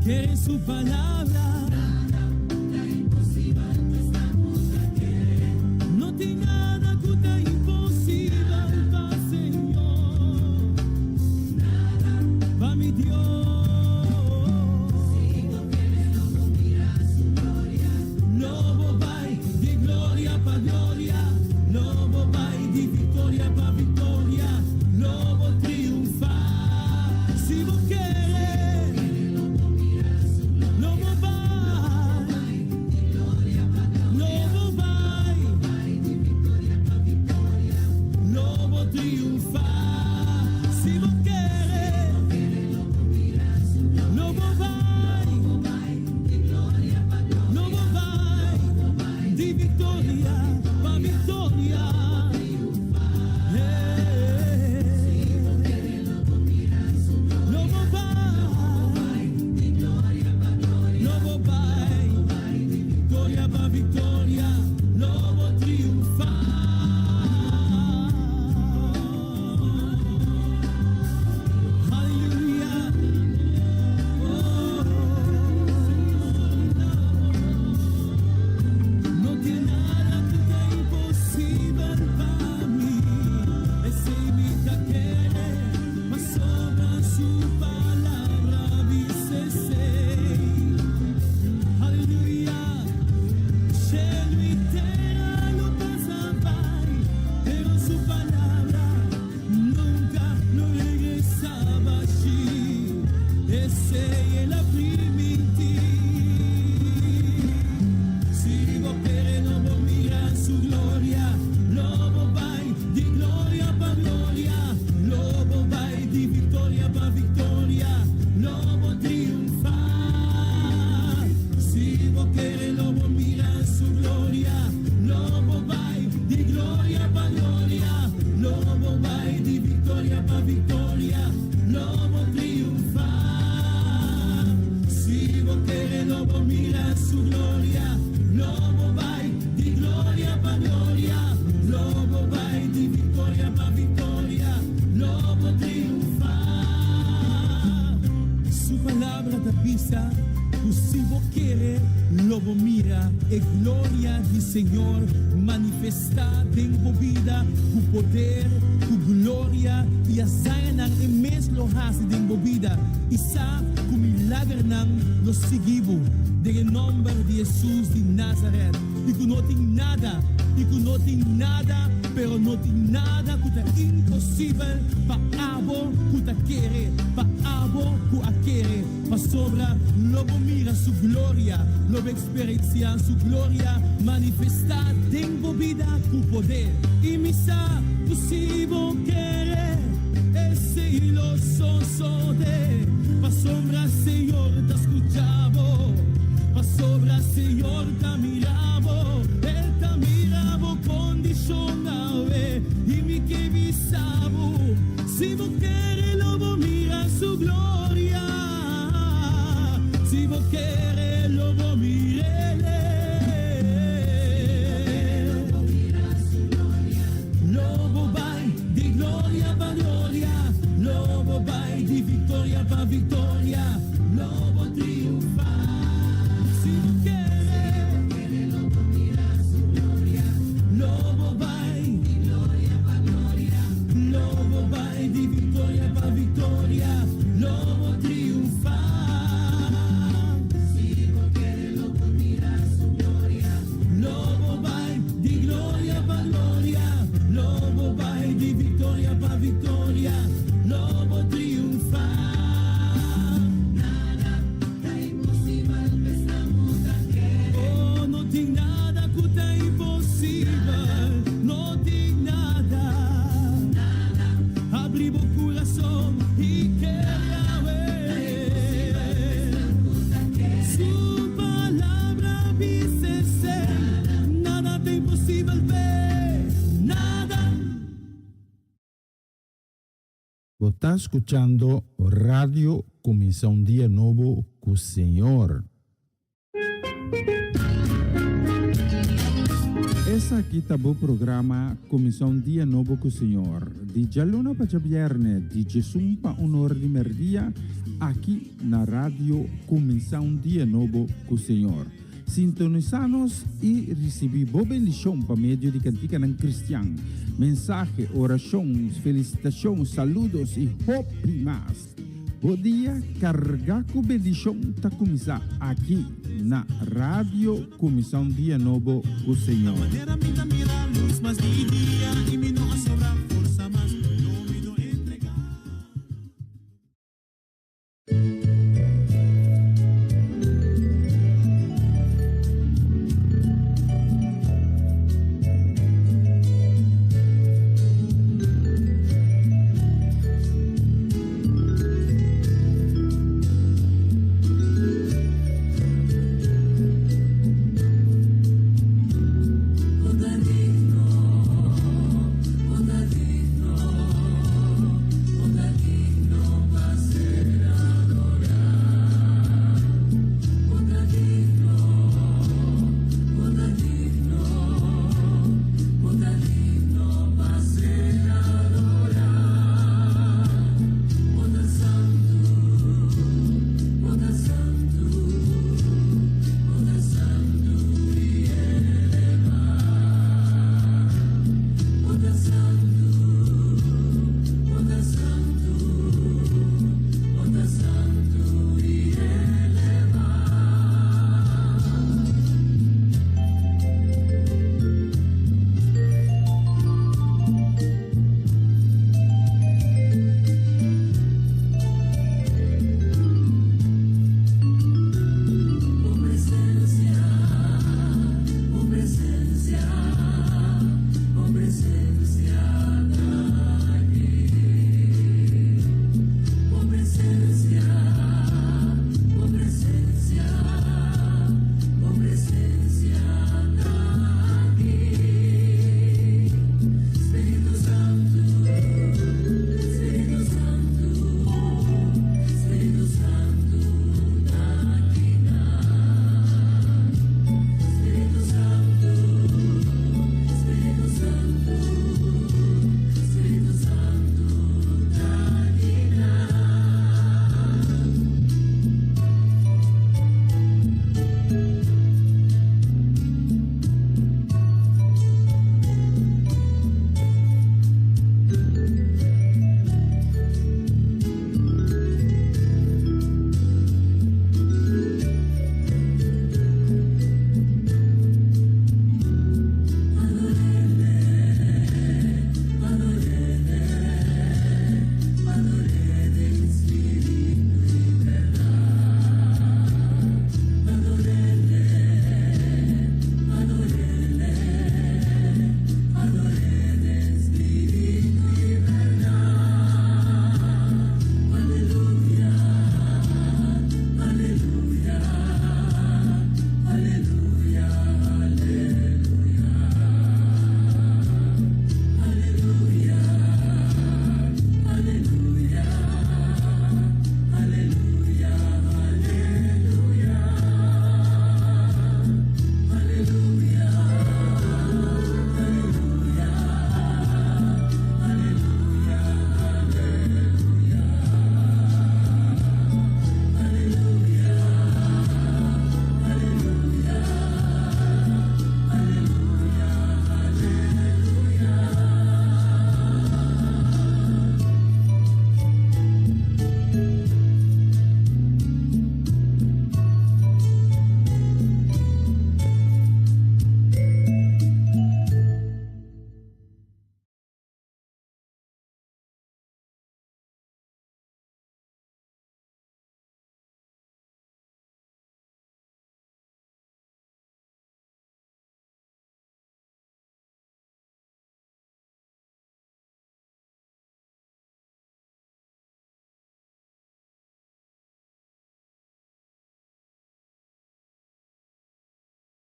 Kere su palabra. Nada ta imposibel pa esnan ku ta kere. No tin nada ku ta imposibel pa Señor. Nada. Pa mi Dios. Si bo kere lo bo mira su gloria. Lo bo bai di gloria pa gloria. Lo bo bai di viktoria pa viktoria. Lo bo triunfá. Si bo kere. Lo bo mira su gloria. Lo bo bai. Di gloria pa gloria. Lo bo bai. Bai di viktoria pa viktoria. Lo bo triunfá. Si bo kere. Kere lo bo mira su gloria. Lo bo bai. Lo bo bai di gloria pa gloria. Lo bo bai. Di viktoria pa viktoria. Hey. Kere lo bo mira su gloria. Lo bo bai. Di gloria pa gloria. Lo bo bai. Viktoria pa viktoria. Lo bo triunfá. Aleluya. Oh. No tin nada ku ta imposibel pa mi. Esei mi ta kere, pasobra su palabra bisa esei. Aleluya. Shelu i tera lo pasa bai, pero su palabra nunka lo regresá bashí. Esei el a primintí. Si bo kere lo bo mira su gloria, lo bo bai di gloria pa gloria, lo bo bai di viktoria pa viktoria, lo bo triunfá. Si bo kere lo bo mira su gloria, lo bo bai di gloria pa gloria, lo bo bai di viktoria pa viktoria, lo bo triunfá. Si bo kere lo bo mira su gloria, lo bo bai di gloria pa gloria, lo bo bai di viktoria pa viktoria, lo bo triunfá. Su palabra ta bisa, ku si bo kere, lo bo mira e gloria di Señor manifestá den bo bida ku poder, ku gloria i hazañanan e mes lo hasi den bo bida. I sa ku milagernan lo sigui bo den e nòmber di Hesus di Nazaret. I ku no tin nada, i ku no tin nada, pero no tin nada ku ta imposibel pa abo ku ta kere, pa abo ku a kere. Pasobra lo bo mira su gloria, lo bo eksperensiá su gloria manifestá den bo bida ku poder. I mi sa ku si bo kere, esei lo sosodé, pasobra Señor ta skucha bo, pasobra Señor ta mira bo, E ta mira bo kondishon awe. I mi ke bisa bo, si bo kere lo bo mira su gloria, si bo kere lo bo mir'é. Lo bo bai di gloria pa gloria, lo bo bai di viktoria pa viktoria, lo bo triunfá. Si bo kere, lo bo bai, lo bo bai di viktoria pa viktoria, lo bo triunfá. Lo bo bai di gloria pa gloria, lo bo bai di viktoria pa viktoria, lo bo triunfá. Nada ta imposibel pa esnan ku ta kere. Oh, no tin nada ku ta imposibel, no tin nada. Nada. Habri bo kurason i kere awe. Su palabra bisa esei, nada ta imposibel p'e, nada. Bo ta skuchando Radio Kuminsá un Dia Nobo ku Señor. Esaki ta bo programa Kuminsá un Dia Nobo ku Señor, di djaluna pa djabièrnè, di djesun pa un or di mèrdia, aki na Radio Kuminsá un Dia Nobo ku Señor. Sintonisá nos i risibí bo bendishon pa medio di kantikanan kristian, mensahe, orashon, felisitashon, saludos i hopi mas. Bo dia kargá ku bendishon ta kuminsá aki na Radio Kuminsá un Dia Nobo ku Señor.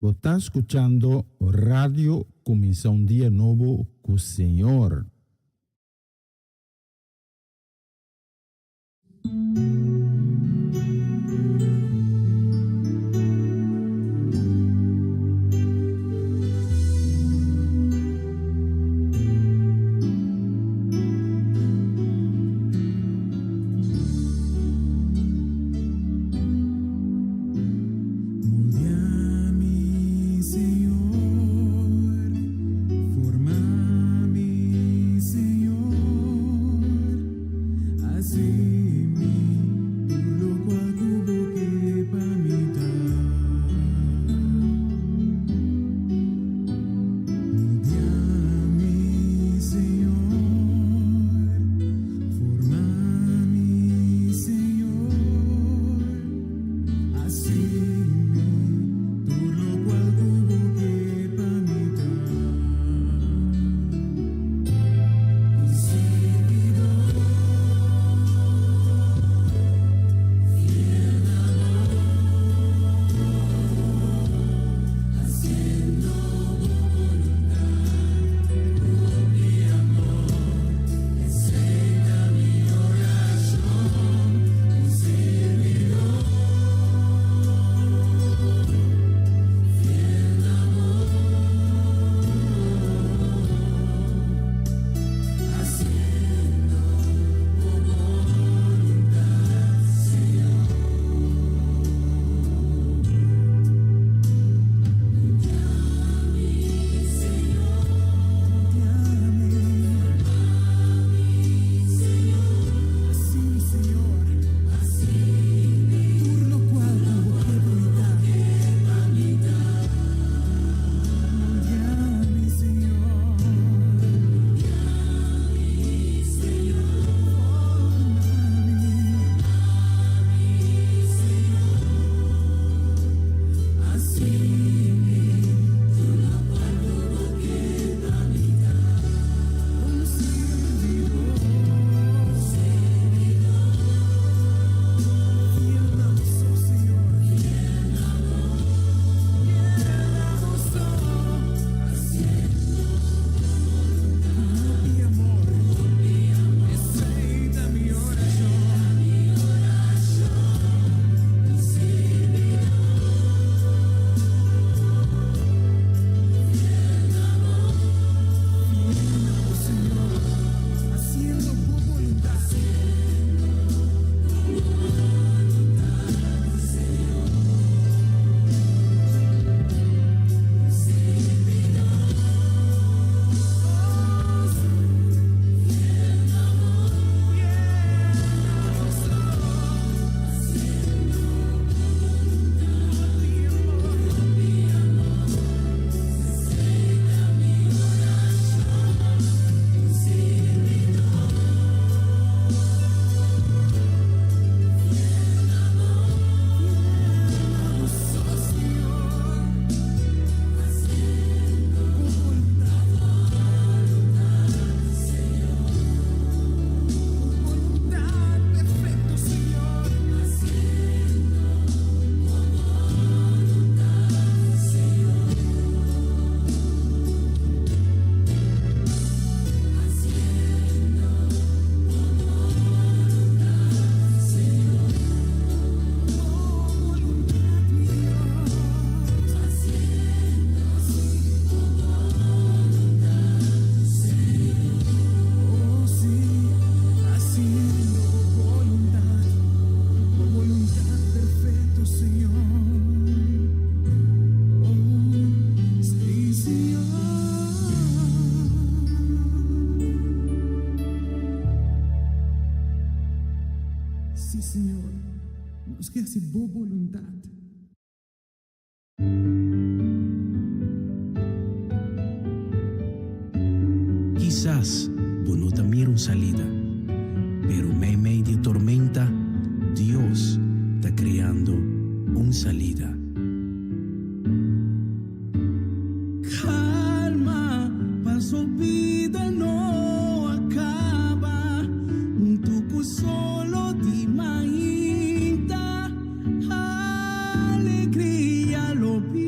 Bo ta skuchando Radio Kuminsá un Dia Nobo ku Señor. Sí, Señor, nos ke hasi bo boluntat. Kisas bo no ta mira un salida, pero meimei di e tormenta, Dios ta kreando un salida. Calma, paso bida no a caba. Un tucu solo di mainta, alegria lo bin.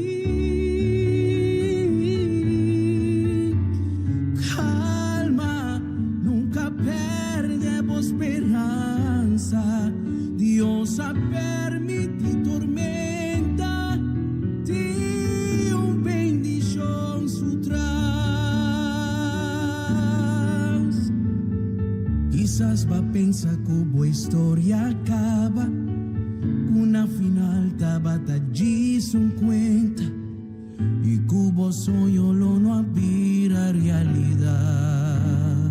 Calma, nunca perde bo speransa. Dios a permiti tormenta, tin un bendicion su tras. Kisas b'a pensa cu bo historia a caba, cu na final tabata djis un cuenta y cu bo soño lo no a bira realidad.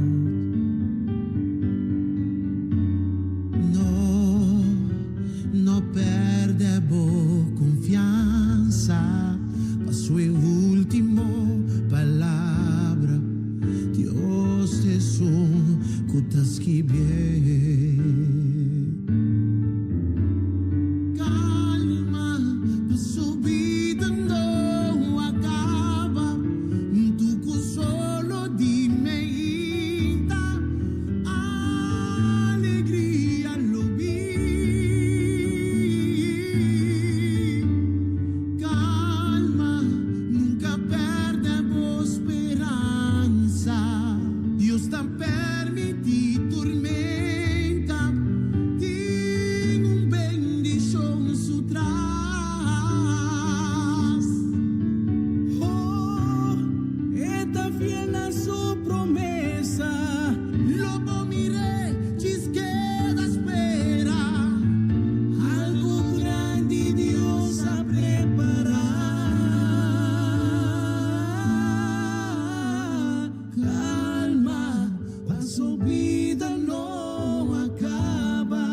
No, no perde bo confiansa, paso e ultimo palabra, Dios t'esun cu ta skibié. Calma, paso bida no a caba, tu solo di mainta, alegria lo bin. Calma, nunca perde bo speransa. Dios ta permiti tormenta, tin un bendicion su tras. Oh, e ta fiel na su promesa. Lo bo mir'é, djis keda spera. Algo grandi Dios a prepara. Calma, paso bida no a caba.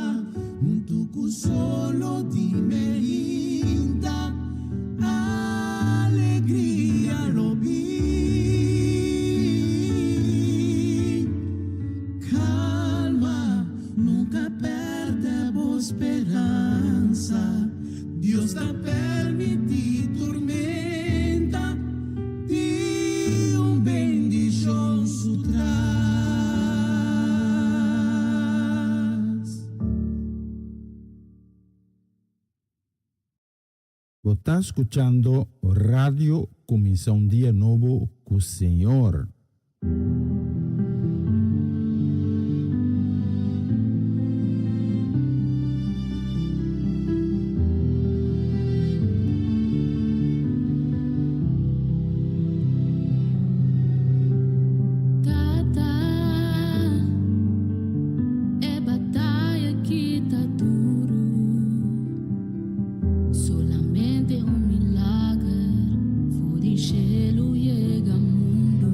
Hunto cu solo di mainta, alegria lo bin. Calma, nunca perde bo speransa. Dios ta permiti tormenta, tin un bendicion su tras. Bo ta scuchando Radio Cuminsa un Dia Nobo cu Señor. Tata, e bataya aki ta duro. Solamente un milager for di cielo yega mundo.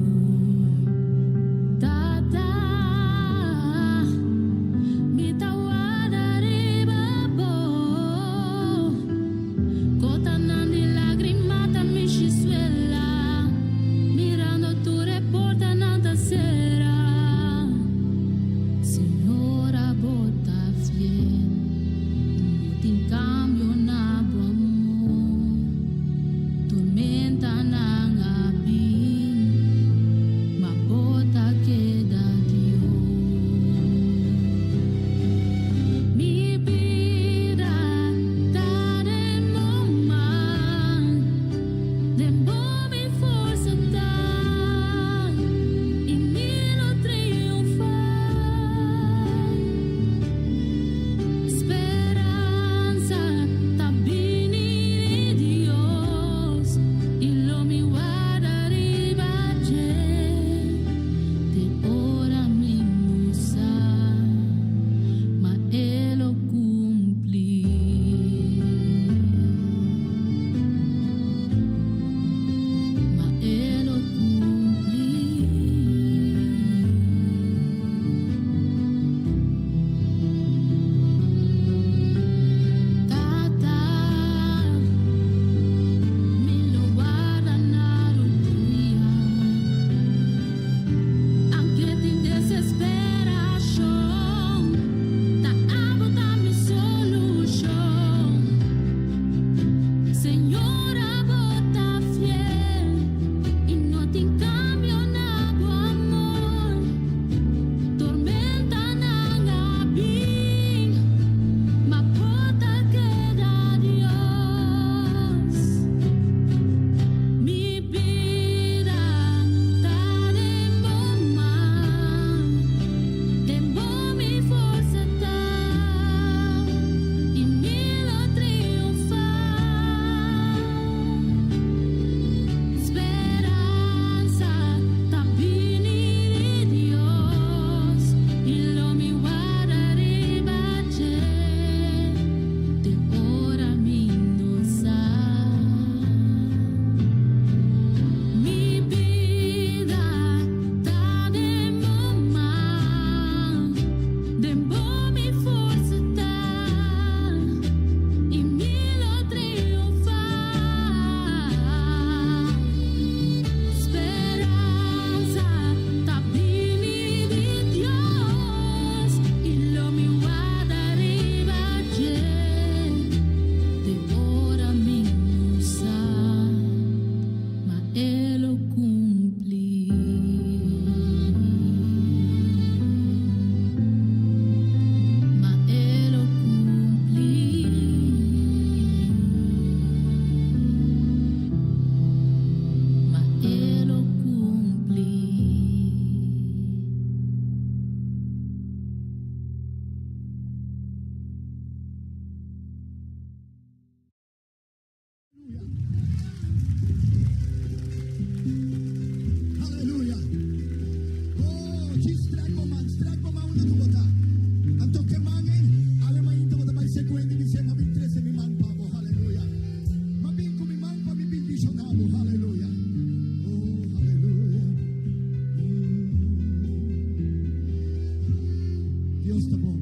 bon.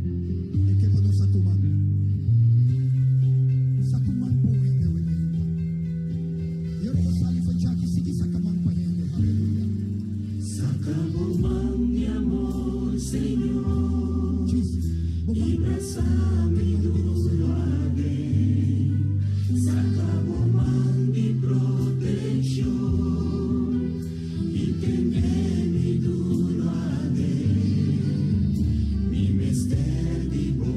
E ke pa nos sa ku man. Sa ku man pa un hende awe mainta. I ora bo sali for djaki, sigui saka man pa hende. Aleluya. Saka bo man di amor, Señor. Jesus, bo man. I brasa mi duro aden. Saka bo man di protekshon. I tene mi duro aden. Mi mester di bo.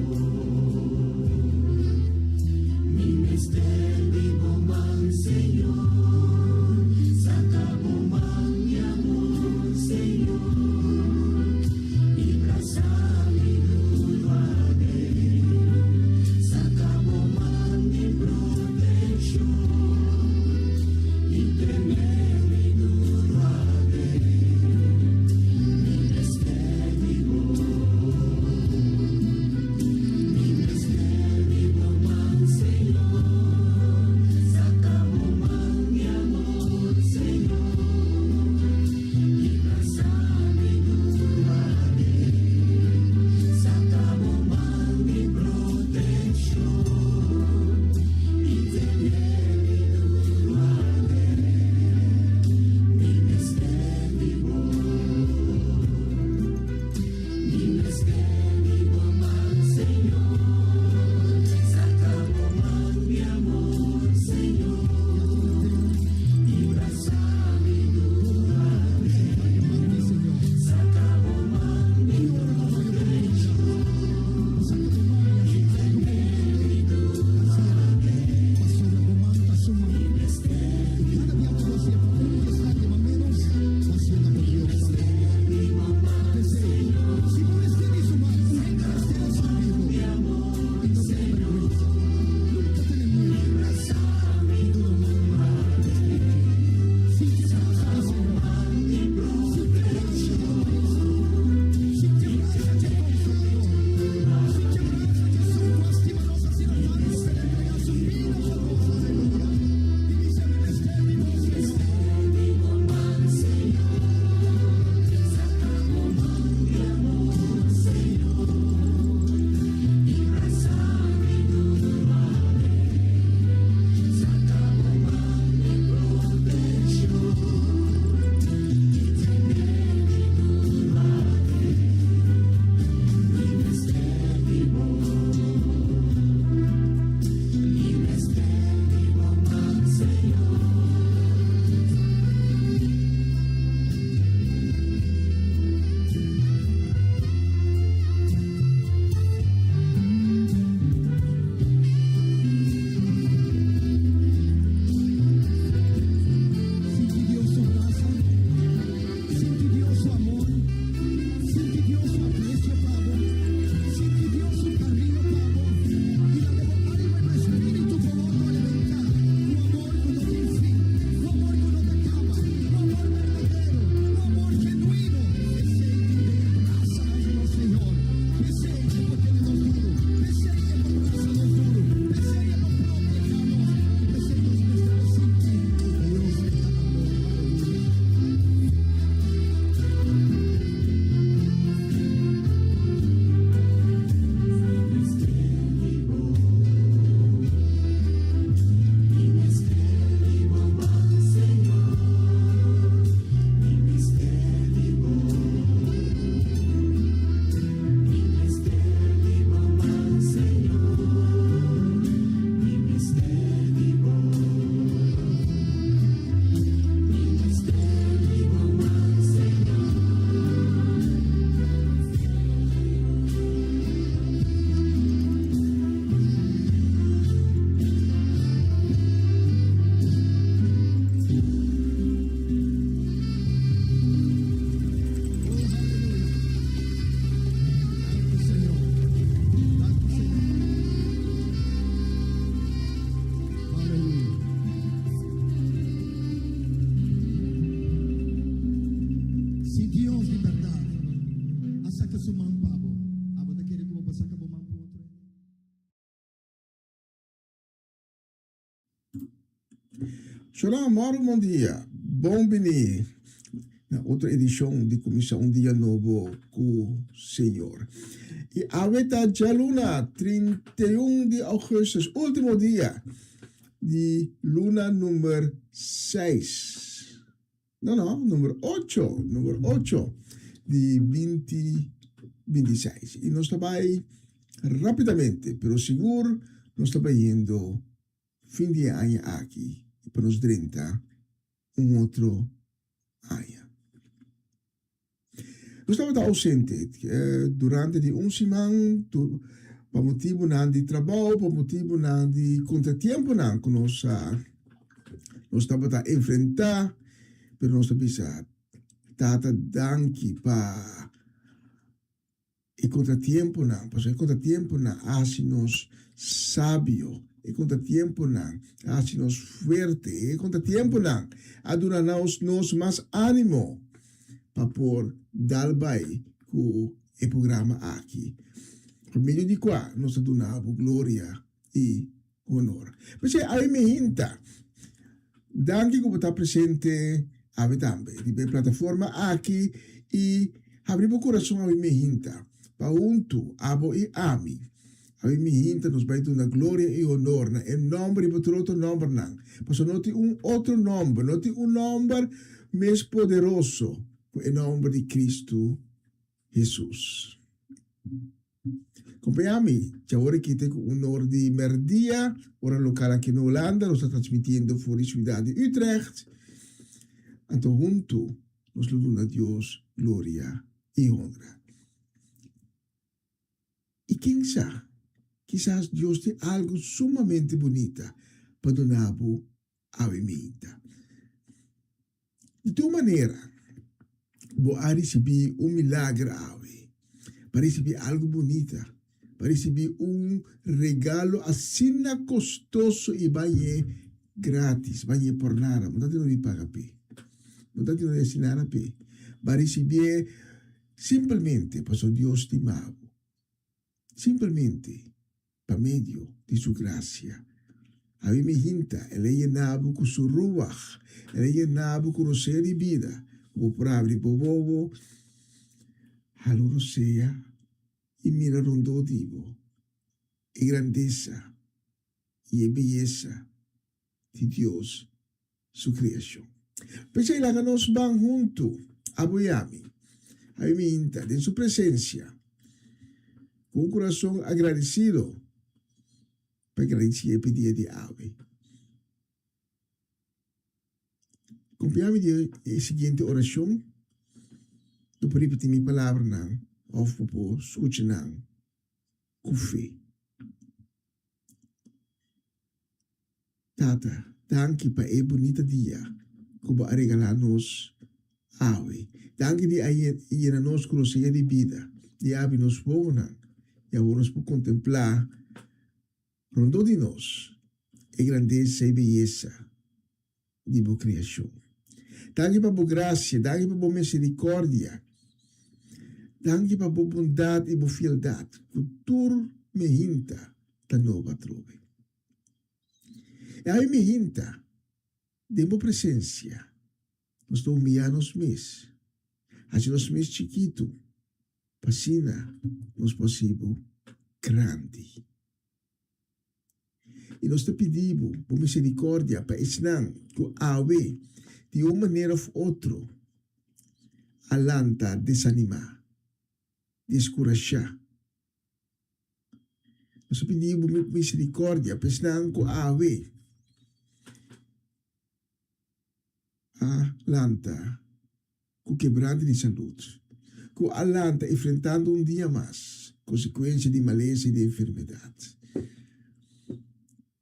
Mi mester di bo man, Señor. Saka bo man di amor, Señor. I brasa mi duro aden. Saka bo man di protekshon. I tene mi duro aden. Mi mester di bo. Mi mester di bo man, Señor. Saka bo man di amor, Señor. I brasa mi duro aden. Saka bo man di protekshon. I tene mi duro aden. Mi mester di bo. Mi mester di bo man, Señor. Saka bo man di amor, Señor. I brasa mi duro aden. Saka bo man di protekshon. I tene mi duro aden. Mi mester di bo. Mi mester di bo man, Señor. Saka bo man di amor, Señor. I brasa mi duro aden. Saka bo man di protekshon. I tene mi duro aden. Mi mester di bo. Mi mester di bo man, Señor. Saka bo man di amor, Señor. I brasa mi duro aden. Saka bo man di protekshon. I tene mi duro aden. Mi mester di bo. Mi mester di bo man, Señor. Sinti Dios su brasa, sinti Dios su amor, sinti Dios su apresio pa bo, sinti Dios su kariño pa bo, i laga bo alma i bo spiritu por wòrdu alimentá ku amor ku no tin fin, ku amor ku no ta kaba, ku amor berdadero, ku amor genuino. Esei tin den e brasanan di nos Señor. P'esei e por tene nos duru, p'esei e por brasa nos duru, p'esei e por protehá nos, i p'esei nos mester por sinti ku Dios ta amor. Aleluya. Mi mester di bo. Mi mester di bo man, Señor. Mi mester di bo. Mi mester di bo man, Señor. Mi mester di bo. Mi mester di bo man, Señor. Oh, aleluya. Danki, Señor. Danki, Señor. Aleluya. Si Dios di bèrdat a saka su man pa bo, abo ta kere ku bo por saka bo man pa otro hende? Shalom, moro bon dia. Bon bini. na otro edishon di Kuminsá un Dia Nobo ku Señor. I awe ta djaluna 31 di ougùstùs, último dia di luna number seis, no no, number ocho, number ocho di binti 26. I nos ta bai rápidamente, pero sigur nos ta bayendo fin di e aña aki pa nos drenta un otro aña. Nos tabata ausente durante di un siman pa motibunan di trabou, pa motibunan di kontratiemponan ku nos nos tabata enfrentá, pero nos ta bisa Tata danki pa E kontratiemponan, pasobra e kontratiemponan a hasi nos sabio, e kontratiemponan a hasi nos fuerte, e kontratiemponan a duna nos nos mas ánimo pa por dal bai ku e programa aki, pa medio di kua nos ta duna bo gloria i honor. P'esei awe mi hinta, danki ku bo ta presente awe tambe riba e plataforma aki i habri bo kurason awe mi hinta pa huntu abo i ami awe mi hinta nos bai duna gloria i honor na e nòmber riba tur otro nòmbernan, pasobra no tin un otro nòmber, no tin un nòmber mes poderoso ku e nòmber di Kristu Hesus. Compaña mi, dja ora aki te cu un or di merdia, ora local aki na Hulanda, nos ta transmitiendo for di ciudad di Utrecht. Anto hunto nos lo duna Dios gloria y honra. Y ken sa, kisas Dios tin algo sumamente bunita pa duna bo awe meinta. Di tur manera, bo a risibí un milager awe. Bo a risibí algu bunita. Bo a risibí un regalo asina kostoso i bo a hañ'é grátis, bo a hañ'é por nada. Bo no ta tene di paga p'e. Bo no ta tene di hasi nada p'e. Bo a risibié simpelmente pasobra Dios stima bo. Simpelmente pa medio di su gracia. Abi mi hinta, el a yena bo cu su ruach, el a yena bo cu rosea di bida, cu bo por abri bo wowo, hala un rosea y mira rondó di bo e grandesa y e beyesa di Dios su creacion. P'esei laga nos ban huntu, abo i ami, abi mi hinta den su presencia, cu un curason agradecido pa e gradicié p'e dia di awe. Compia mi di e siguiente oracion, bo por ripiti mi palabranan of bo por scucha nan cu fe. Tata, danki pa e bunita dia ku bo a regalá nos awe. Danki di a yena nos ku rosea di bida, di a abri nos wowonan i awor nos por kontemplá rondó di nos e grandesa i beyesa di bo kreashon. Danki pa bo grasia, danki pa bo miserikòrdia, danki pa bo bondat i bo fieldat ku tur mehinta ta nobo atrobe. E ai mi hinta den bo presencia, nos ta humiyá nos mes, haci nos mes chikitu, pa asina nos por haci bo grandi. I nos ta pidi bo, bo misericordia pa esnan cu awe di un manera of otro a lanta desanimá, descurashá. Nos a pidi bo misericordia pa esnan cu awe a lanta cu kebrante di salud, cu a lanta enfrentando un dia mas consecuencia di malesa y di enfermedad.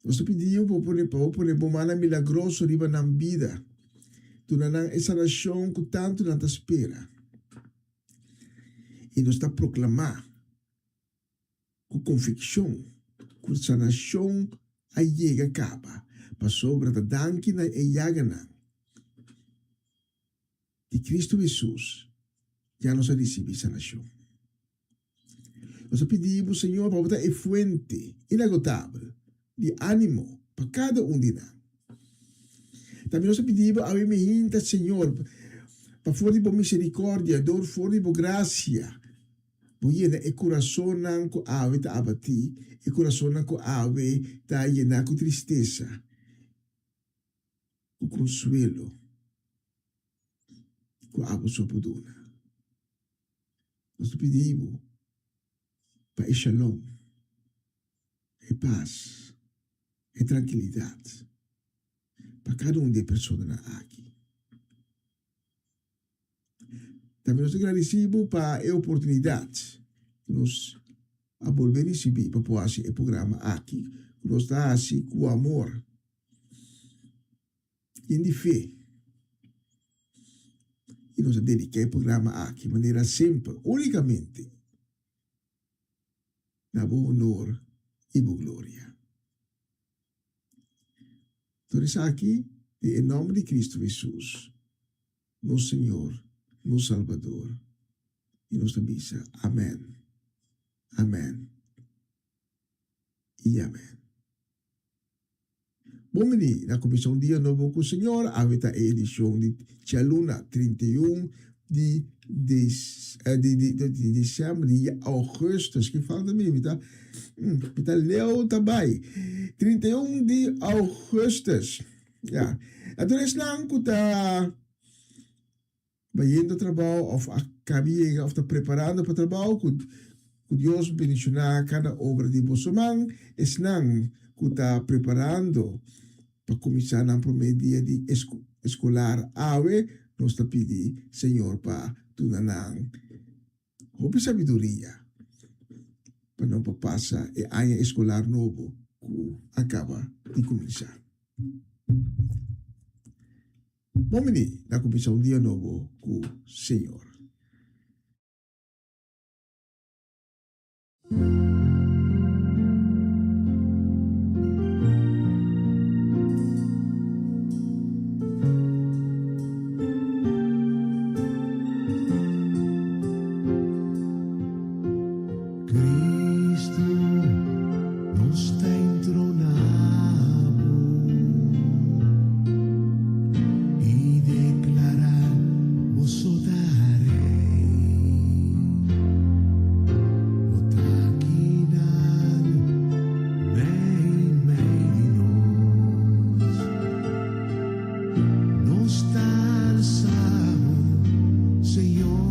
Nos ta pidi bo pa bo pone bo mannan milagroso riba nan bida, duna nan e sanacion cu tanto nan ta spera. Y nos ta proclama ku konvikshon ku sanashon a yega kaba pasobra ta danki na e yaganan di Kristu Hesus ya nos a risibí sanashon. Nos a pidi bo, Señor, pa bo ta e fuente inagotabel di ánimo pa kada un di nan. Tambe nos a pidi bo awe mihinta, Señor, Pa for di bo miserikòrdia, dor for di bo grasia, bo yena e kurasonnan ku awe ta abatí, e kurasonnan ku awe ta yená ku tristesa, ku konsuelo ku abo so por duna. Nos ta pidi bo pa e shalom, e pas, e trankilidat pa kada un di e personanan aki. Tambe nos ta gradisí bo pa e oportunidat ku nos a bolbe risibí pa por hasi e programa aki ku nos ta hasi ku amor yen di fe. I nos a dediká e programa aki manera semper únikamente na bo honor i bo gloria. Tur esaki den e nòmber di Kristu Hesus, nos Señor, nos Salbador, i nos ta bisa, Amèn, amèn i amèn. Bon bini na kuminsá un dia nobo ku Señor. Awe ta e edishon di djaluna 31 di di december di augustus. Ki falta mi? Mi ta mi ta leu ta bai. 31 di augustus. Ya. Anto esnan ku ta Bayendo trabou of a kabi yega of ta preparando pa trabou, ku ku Dios bendishoná kada obra di boso man. Esnan ku ta preparando pa kuminsá nan promé dia di eskolar awe, nos ta pidi Señor pa duna nan hopi sabiduria pa nan por pasa e aña eskolar nobo ku a kaba di kuminsá. Bon bini na kuminsá un dia nobo ku Señor. Cristo nos ta entroná bo i declará boso ta Rey. Bo ta akinan meimei di nos. Nos ta alsa bo, Señor.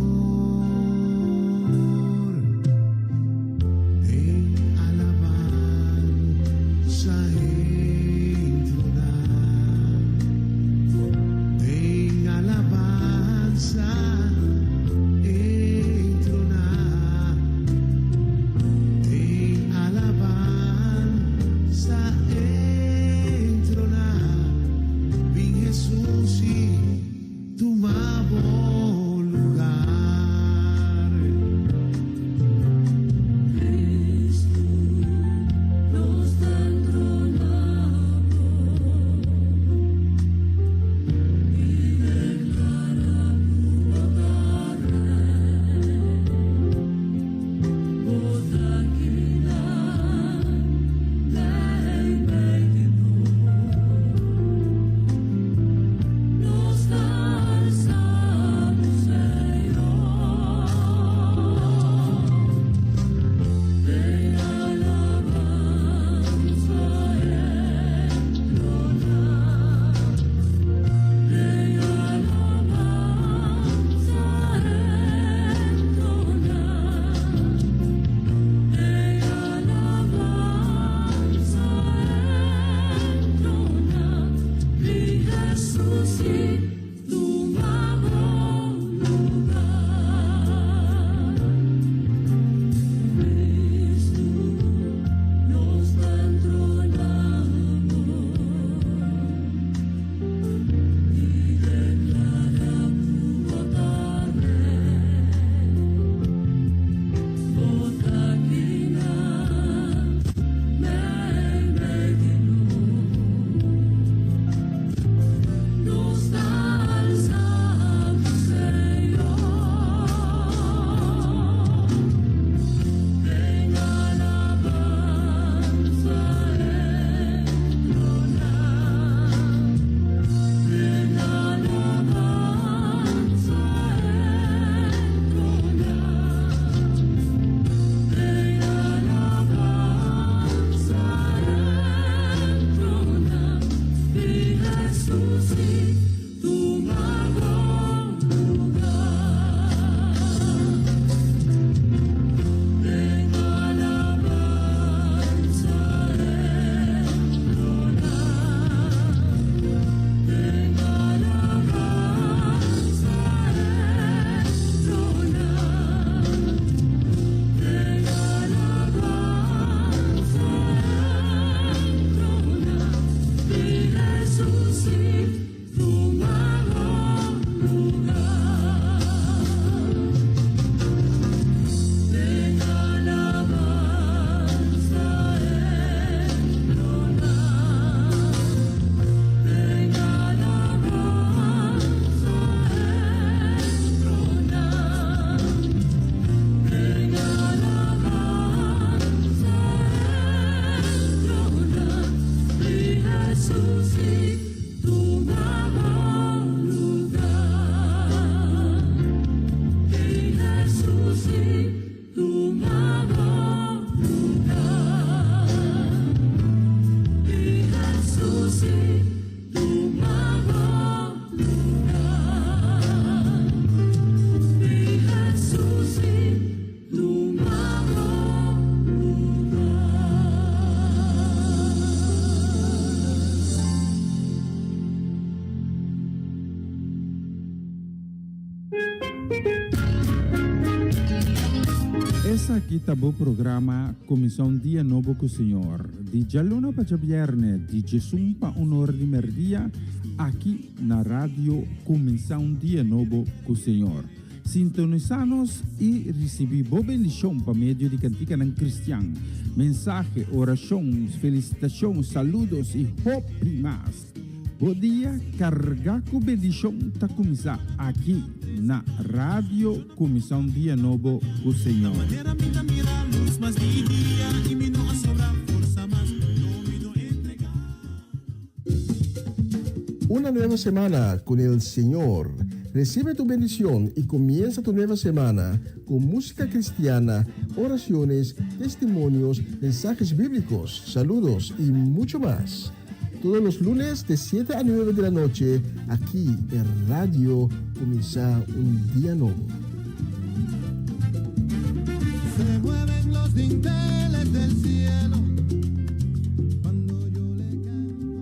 Esaki ta bo programa Kuminsá un Dia Nobo ku Señor, di djaluna pa djabièrnè di djesun pa un or di mèrdia, aki na Radio Kuminsá un Dia Nobo ku Señor. Sintonisá nos i risibí bo bendishon pa medio di kantikanan kristian, mensahe, orashon, felisitashon, saludos i hopi mas. Bo dia kargá ku bendishon ta kuminsá aki na Radio Kuminsá un Dia Nobo ku Señor. Una nueva semana con el Señor. Recibe tu bendición y comienza tu nueva semana con música cristiana, oraciones, testimonios, mensajes bíblicos, saludos y mucho más. Todos los lunes de 7 a 9 de la noche, aquí en Radio Comienza un Día Nuevo. Se mueven los dinteles del cielo cuando yo le canto.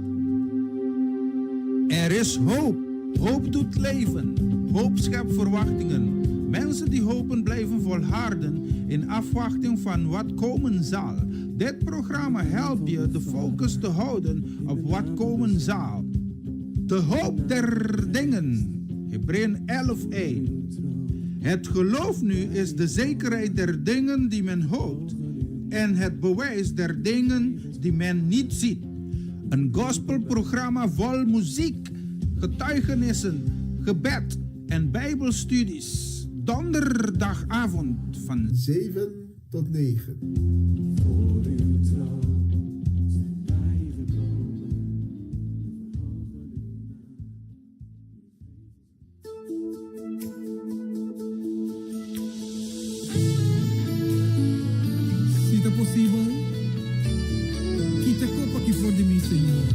Er is hoop. Hoop doet leven. Hoop schept verwachtingen. Mensen die hopen blijven volharden in afwachting van wat komen zal. Dit programma helpt je de focus te houden op wat komen zal. De hoop der dingen. Hebreeën 11:1. Het geloof nu is de zekerheid der dingen die men hoopt en het bewijs der dingen die men niet ziet. Een gospelprogramma vol muziek, getuigenissen, gebed en bijbelstudies. Donderdagavond van 7 tot 9. Voor uw troon zijn wij gekomen. Si ta posibel, kita e kopa aki for di mi, Señor.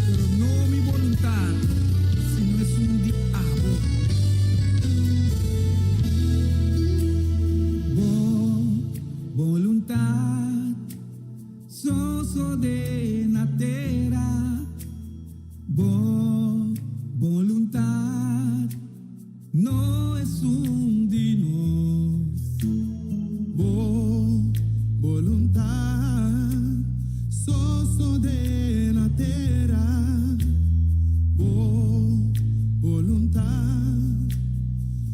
Pero no mi boluntat, sino esun di abo. Bo boluntat sosodé na tera. Bo boluntat no esun di nos. Bo boluntat sosodé na tera. Bo boluntat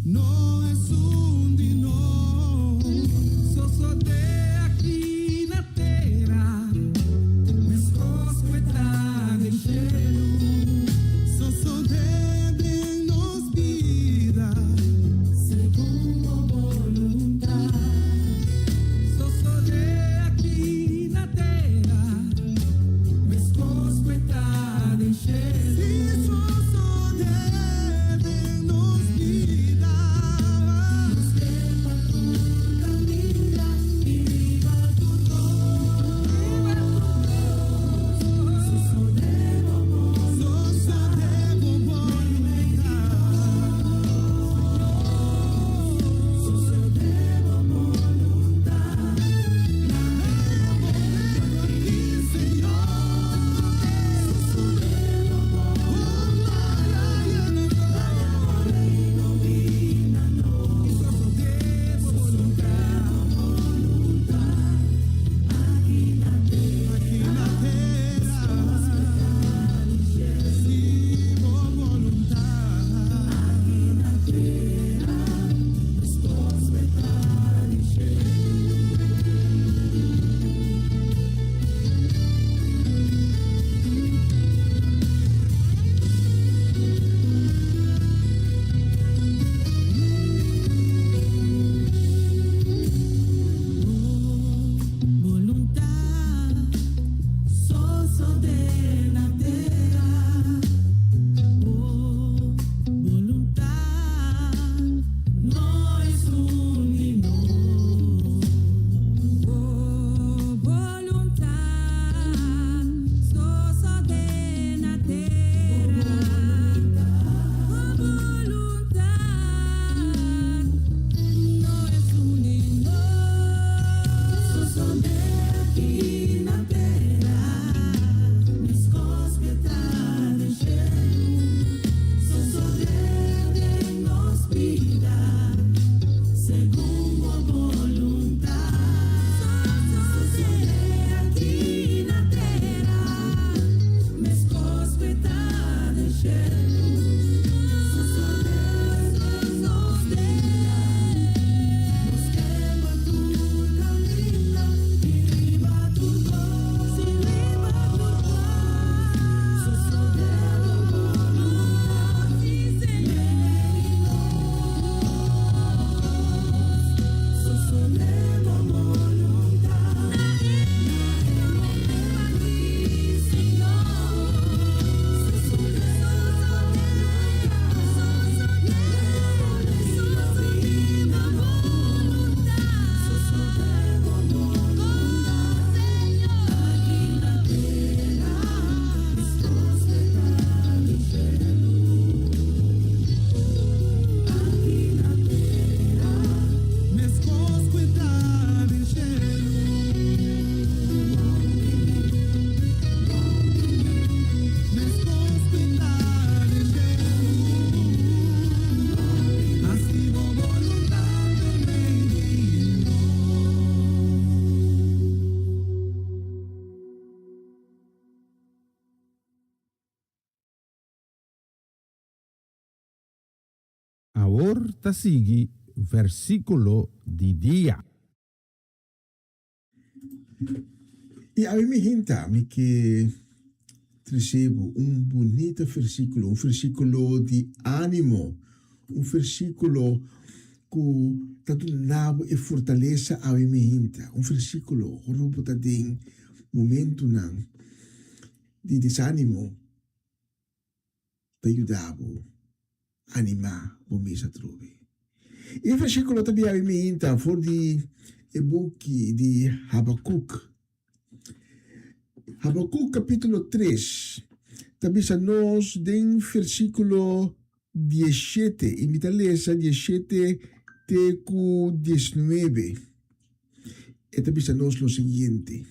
no esun di nos. Sosodé aki na tera, meskos ku. Awor ta sigui versíkulo di dia. I awe mi hinta mi ke trese bo un bunita versíkulo, un versíkulo di ánimo, un versíkulo ku ta duna bo e fortalesa awe mi hinta, un versíkulo ora bo ta den momentunan di desánimo. Ta yuda bo animá bo mes atrobe. E versíkulo ta bia mi-inta for di e buki di Habakuk. Habakuk kapítulo tres ta bisa nos den versíkulo dieshete, i mi ta lesa dieshete te ku diesnuebe. E ta bisa nos lo siguiente,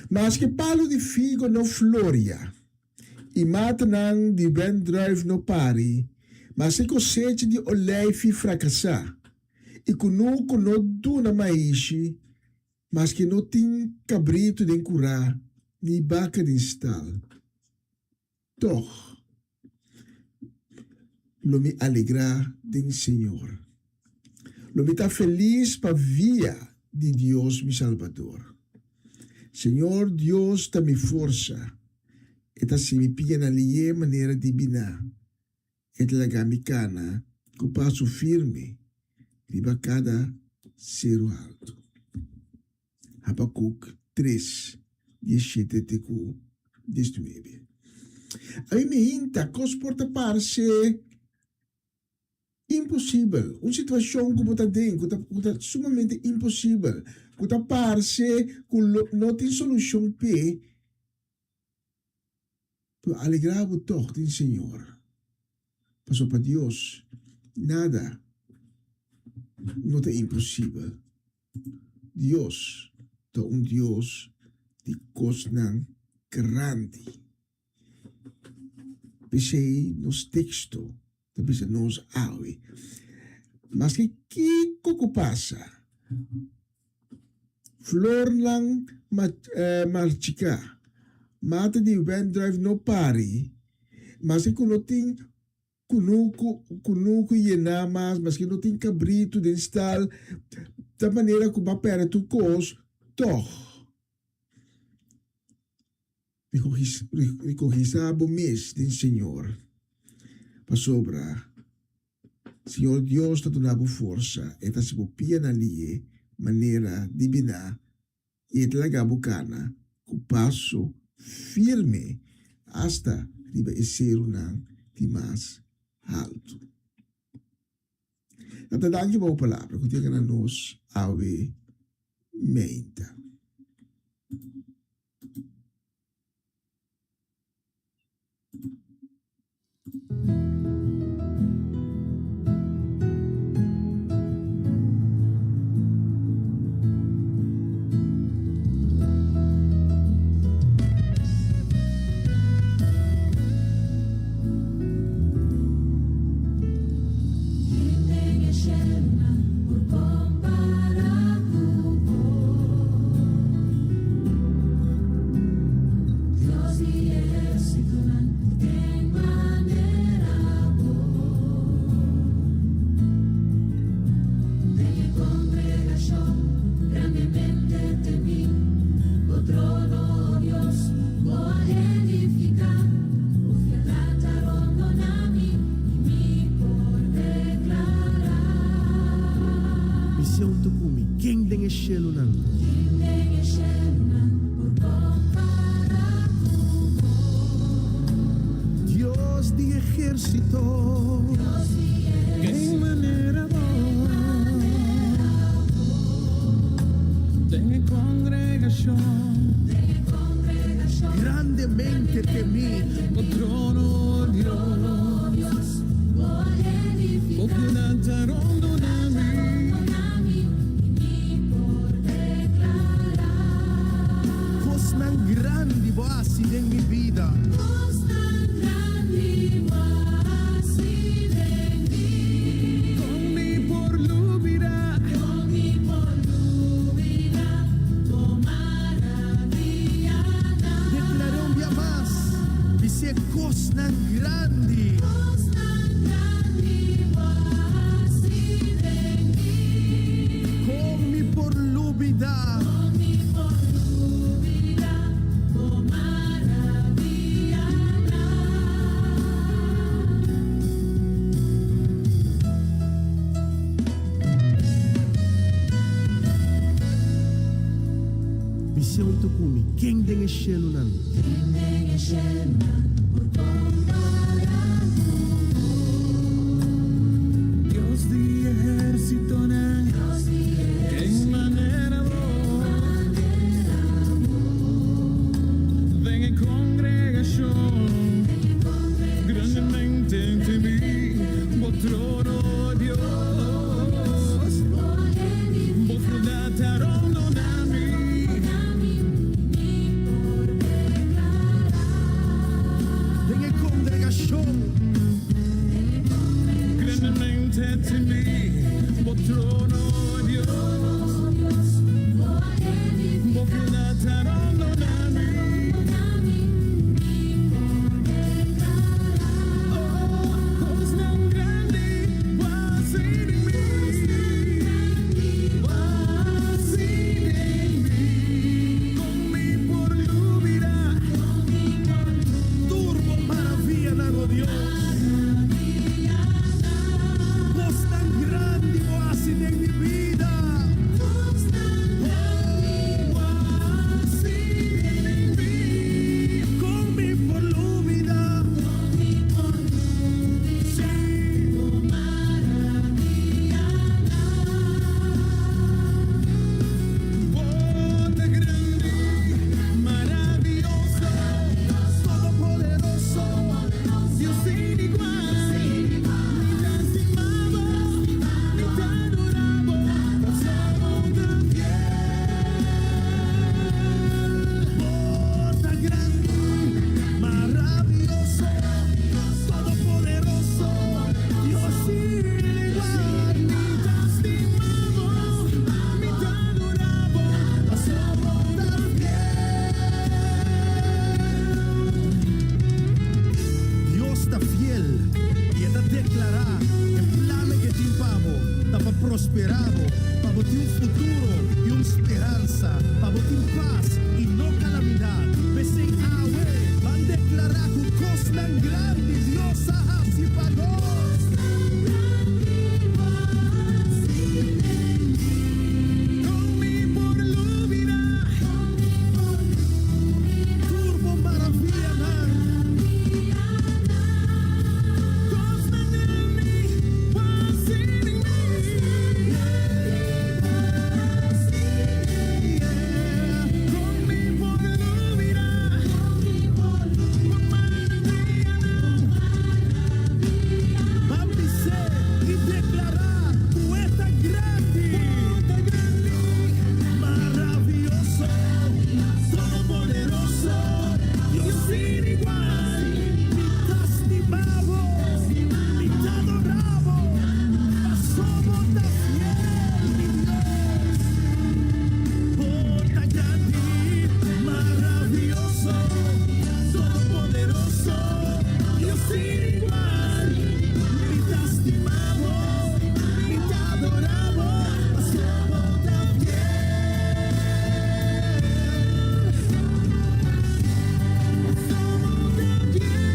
Maske palu di figo no floria, I matanan di wendruif no pari, mas e kosecha di oleifi frakasá, i kunuku no duna maishi, maske no tin kabritu den kurá ni baka den stal. Tòg lo mi alegrá den Señor, lo mi ta felis pa via di Dios mi Salbador. Señor Dios ta mi forsa, E ta hasi mi pianan lié manera di biná, E ta laga mi kana ku paso firme riba kada seru haltu. Habakuk tres, dieshete te ku diesnuebe. Ami mi hinta kos por ta parse Imposibel, un situashon ku bo ta den ku ta ku ta sumamente imposibel, ku ta parse ku lo no tin solushon p'e, pero alegrá bo tòg den Señor, pasobra pa Dios nada no ta imposibel. Dios ta un Dios di kosnan grandi. P'esei nos teksto ta bisa nos awe, Maske kiko ku pasa, flornan marchiká, mata di wendruif no pari, maske ku no tin kunuku kunuku yená mas, maske no tin kabritu den stal, ta manera ku bo a pèrdè tur kos, tòg. Rekohisá bo mes den Señor, pasobra Señor Dios ta duna bo forsa, E ta hasi bo pianan lié manera di biná i E ta laga bo kana ku paso firme asta riba e serunan di mas haltu. Tata danki pa bo palabra ku tin na nos awe meinta. Mi siento ku mi, ken den e shelunan? Dios di ehérsito. Ken manera bo? Den e kongregashon. Grandemente temí. Bo trono, oh Dios. Bo pianan ta rondoná mi. Kosnan grandi bo a hasi den mi bida. Kon mi por lubidá? Deklar'é un bia mas, bis'é kosnan grandi. Bis'é huntu ku mi, Ken den e shelunan? Ken den e shelunan por kompará ku bo? Dios di ehérsitonan, ken manera bo? Den e kongregashon, grandemente temí, bo trono, Dios. Bo fieldat ta rondoná mi. Den e kongregashon. Grandemente temí, bo trono, Dios. Bo fieldat ta rondoná mi. Oh, kosnan grandi bo a hasi den mi. Bo a hasi den mi. Kon mi por lubidá. Tur bo maravianan, o Dios. Kosnan grandi bo a hasi den mi bida. Oh, bo a hasi den mi. Kon mi por lubidá. Sí. Bo ta grandi, maravioso, todopoderoso, Dios sin igual. Mi ta stima bo, mi ta adorá bo, pasobra bo ta fiel. Bo ta grandi, maravioso, todopoderoso, Dios sin igual. Mi ta stima bo, mi ta adorá bo, pasobra bo ta fiel. Dios ta fiel i e ta deklará e plannan ku e tin pa bo, ta pa prosperá bo, pa bo tin un futuro i un speransa, pa bo tin pas i no kalamidat. P'esei awe ban deklará ku kosnan grandi Dios a hasi pa nos. Kon mi por lubidá. Tur bo maravianan. Kosnan grandi bo a hasi den mi. Kon mi por lubidá. Bo maravianan. Ban bis'é i deklará ku e ta grandi. Ta grandi, Maravioso, todopoderoso, Dios sin igual. Mi ta stima bo, mi ta adorá bo, pasobra bo ta fiel, mi Dios. Bo ta grandi, maravioso, todopoderoso, Dios sin igual. Mi ta stima bo, mi ta adorá bo, pasobra bo ta fiel. Pasobra bo ta fiel.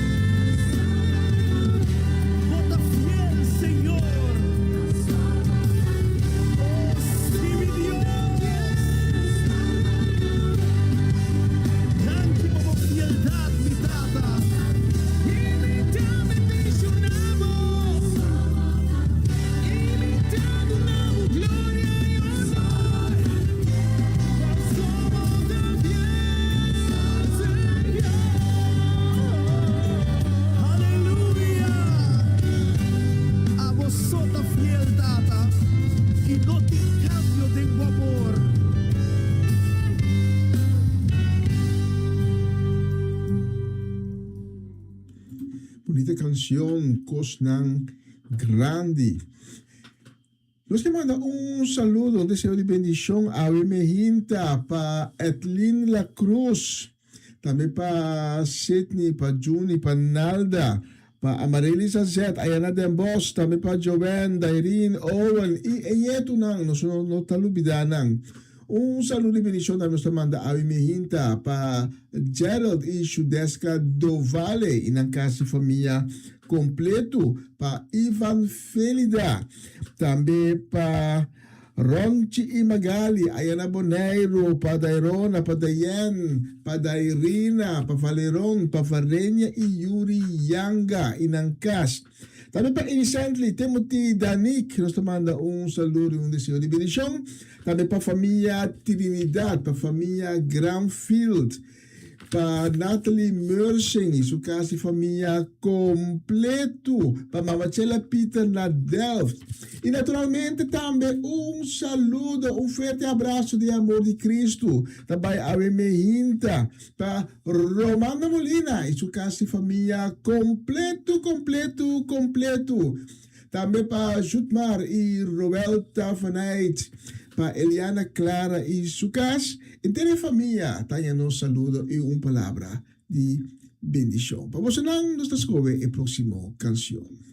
Bo ta fiel, Señor. Oh, sí, mi Dios. Danki pa bo fieldat, mi Tata. I mi ta bendishoná bo. I mi ta duna bo gloria i honor. Pasobra bo ta fiel, Señor. Aleluya. Abo so ta fiel, Tata. I no tin kambio den bo amor. Bunita kanshon, kosnan grandi. Nos ke manda un saludo, un deseo di bendishon awe mehinta pa Edlin La Cruz, tambe pa Sidney, pa Juni, pa Nalda, pa Amarelisa Zet, aya na Den Bosch, tambe pa Joanne, Dairine, Owen i e ñetunan, nos no no ta lubida nan. Un saludo di bendishon tambe nos ta manda awe mehinta pa Gerald i Shudeska Dovale i nan kasi famia kompleto, pa Ivan Felida, tambe pa. Ronchi i Magali, aya na Boneiru, pa Dairona, pa Dayen, pa Dairina, pa Valeron, pa Varenia i Yuri Yanga i nan kas. Tambe pa Inisently, Timothy, Danik, nos ta manda un saludo i un deseo di bendishon. Tambe pa famia Trinidad, pa famia Granfield, pa Natalie Mersing y su casa y famia completo, pa Mama Chela Pieter na Delft. Y naturalmente tambe un saludo, un fuerte abrazo di amor di Cristo ta bay awe mehinta pa Romanda Molina y su casa y famia completo, completo, completo. Tambe pa Jutmar y Roelta van Eyck, pa Eliana Clara y su cas, henter e famia ta haña nos saludo y un palabra di bendicion. Pa bosonan nos ta scoge e proximo cancion.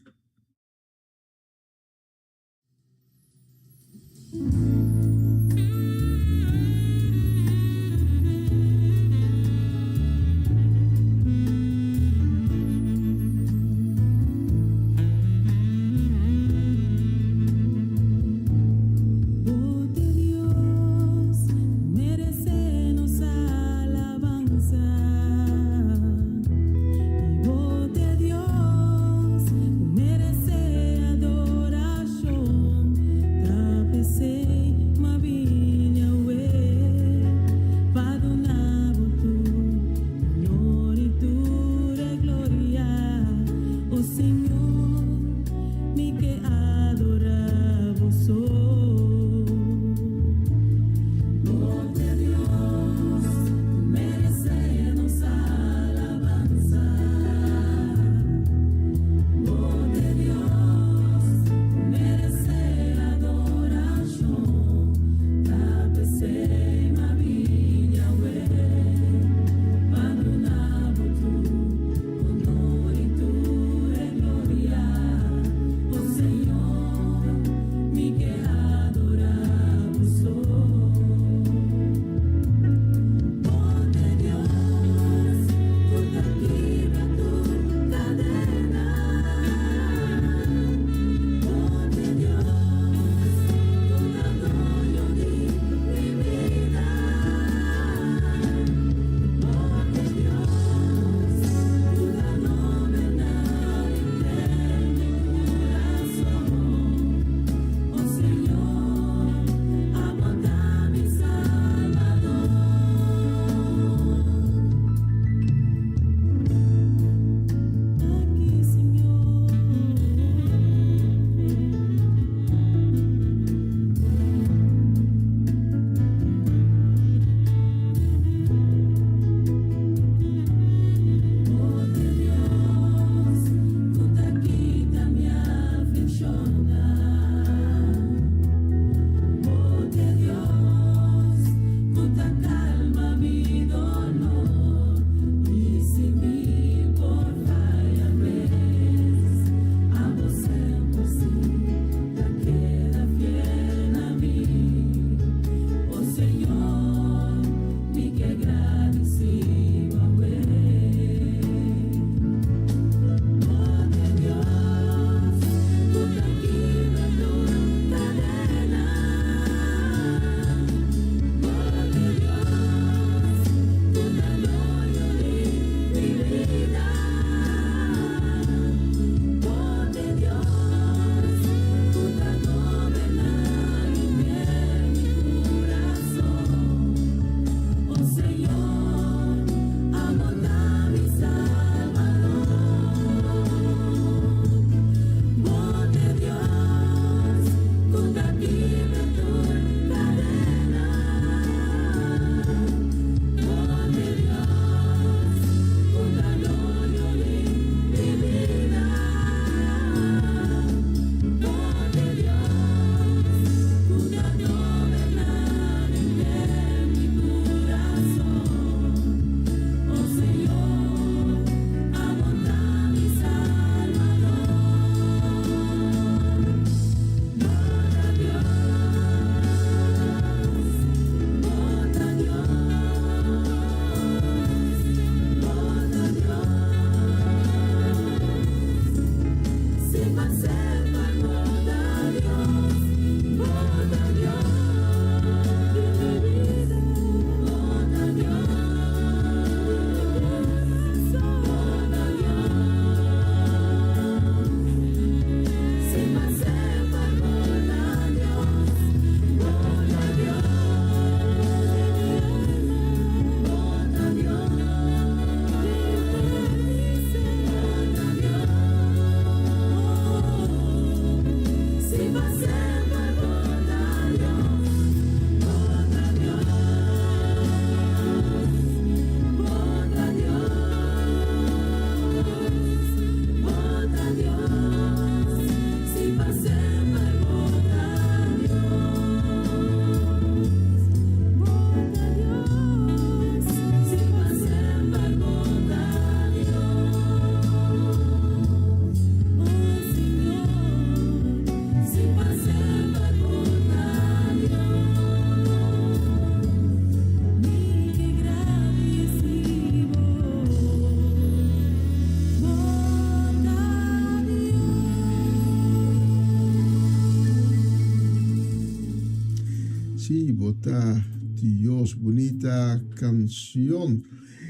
ta Dios. Bunita cancion.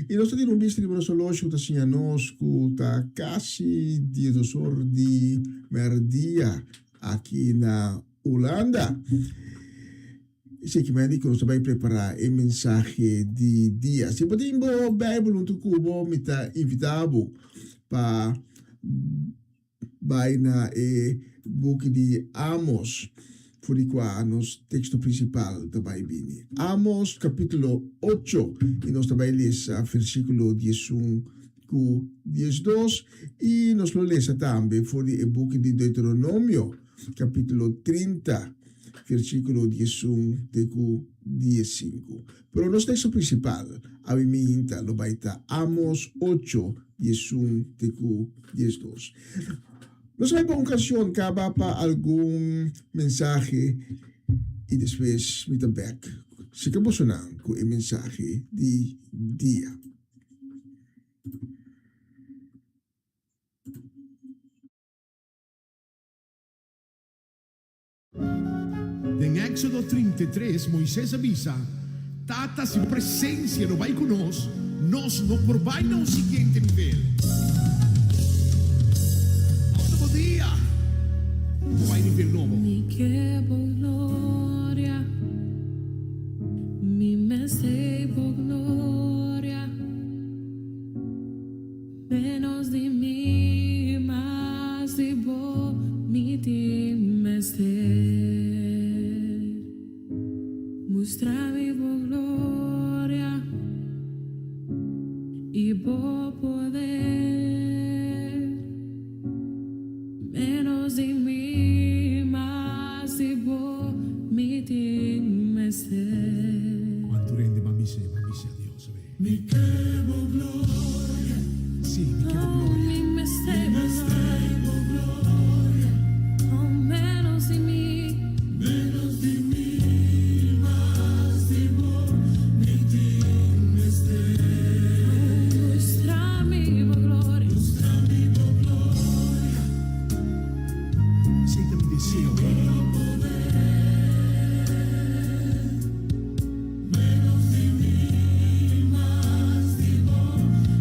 Y nos ta tin un bista riba nos horloge cu ta siña nos cu ta casi 12 or di merdia aki na Hulanda. Esaki mei di cu nos ta bay prepara e mensahe di dia. Si bo tin bo Bijbel hunto cu bo, mi ta invita bo pa Bai na e buki di Amos, for di kua nos teksto prinsipal ta bai bini. Amos kapítulo ocho, i nos ta bai lesa versíkulo diesun ku diesdos, i nos lo lesa tambe for di e buki di Deuteronomio, kapítulo 30, versíkulo 11 te ku 15. Pero nos teksto prinsipal awe minta lo bai ta Amos 8, 11 te ku 12. Nos bai pa un kanshon kaba pa algun mensahe i despues mi ta bèk sika bosonan ku e mensahe di dia. Den Éxodo 33, Moises a bisa, Tata, si bo presencia no bai cu nos, nos no por bai na un siguiente nivel. Awor ta bo dia pa bai nivel nobo. Mi ke bo gloria, mi mester bo gloria. Menos di mi, mas di bo mi tin mester. Mustra mi bo gloria i bo poder. Menos di mi, mas di bo mi tin mester. Cuantu rende m'a misa, m'a misa Dios, a ver. Mi ke bo gloria. Sí, mi ke bo gloria. Mi mester bo gloria. Oh, menos di mi. Menos di mi, mas di bo mi tin mester. Oh, mustra mi bo gloria. Mustra mi bo gloria. Esei ta mi deseo. Bo poder. Menos di mi, mas di bo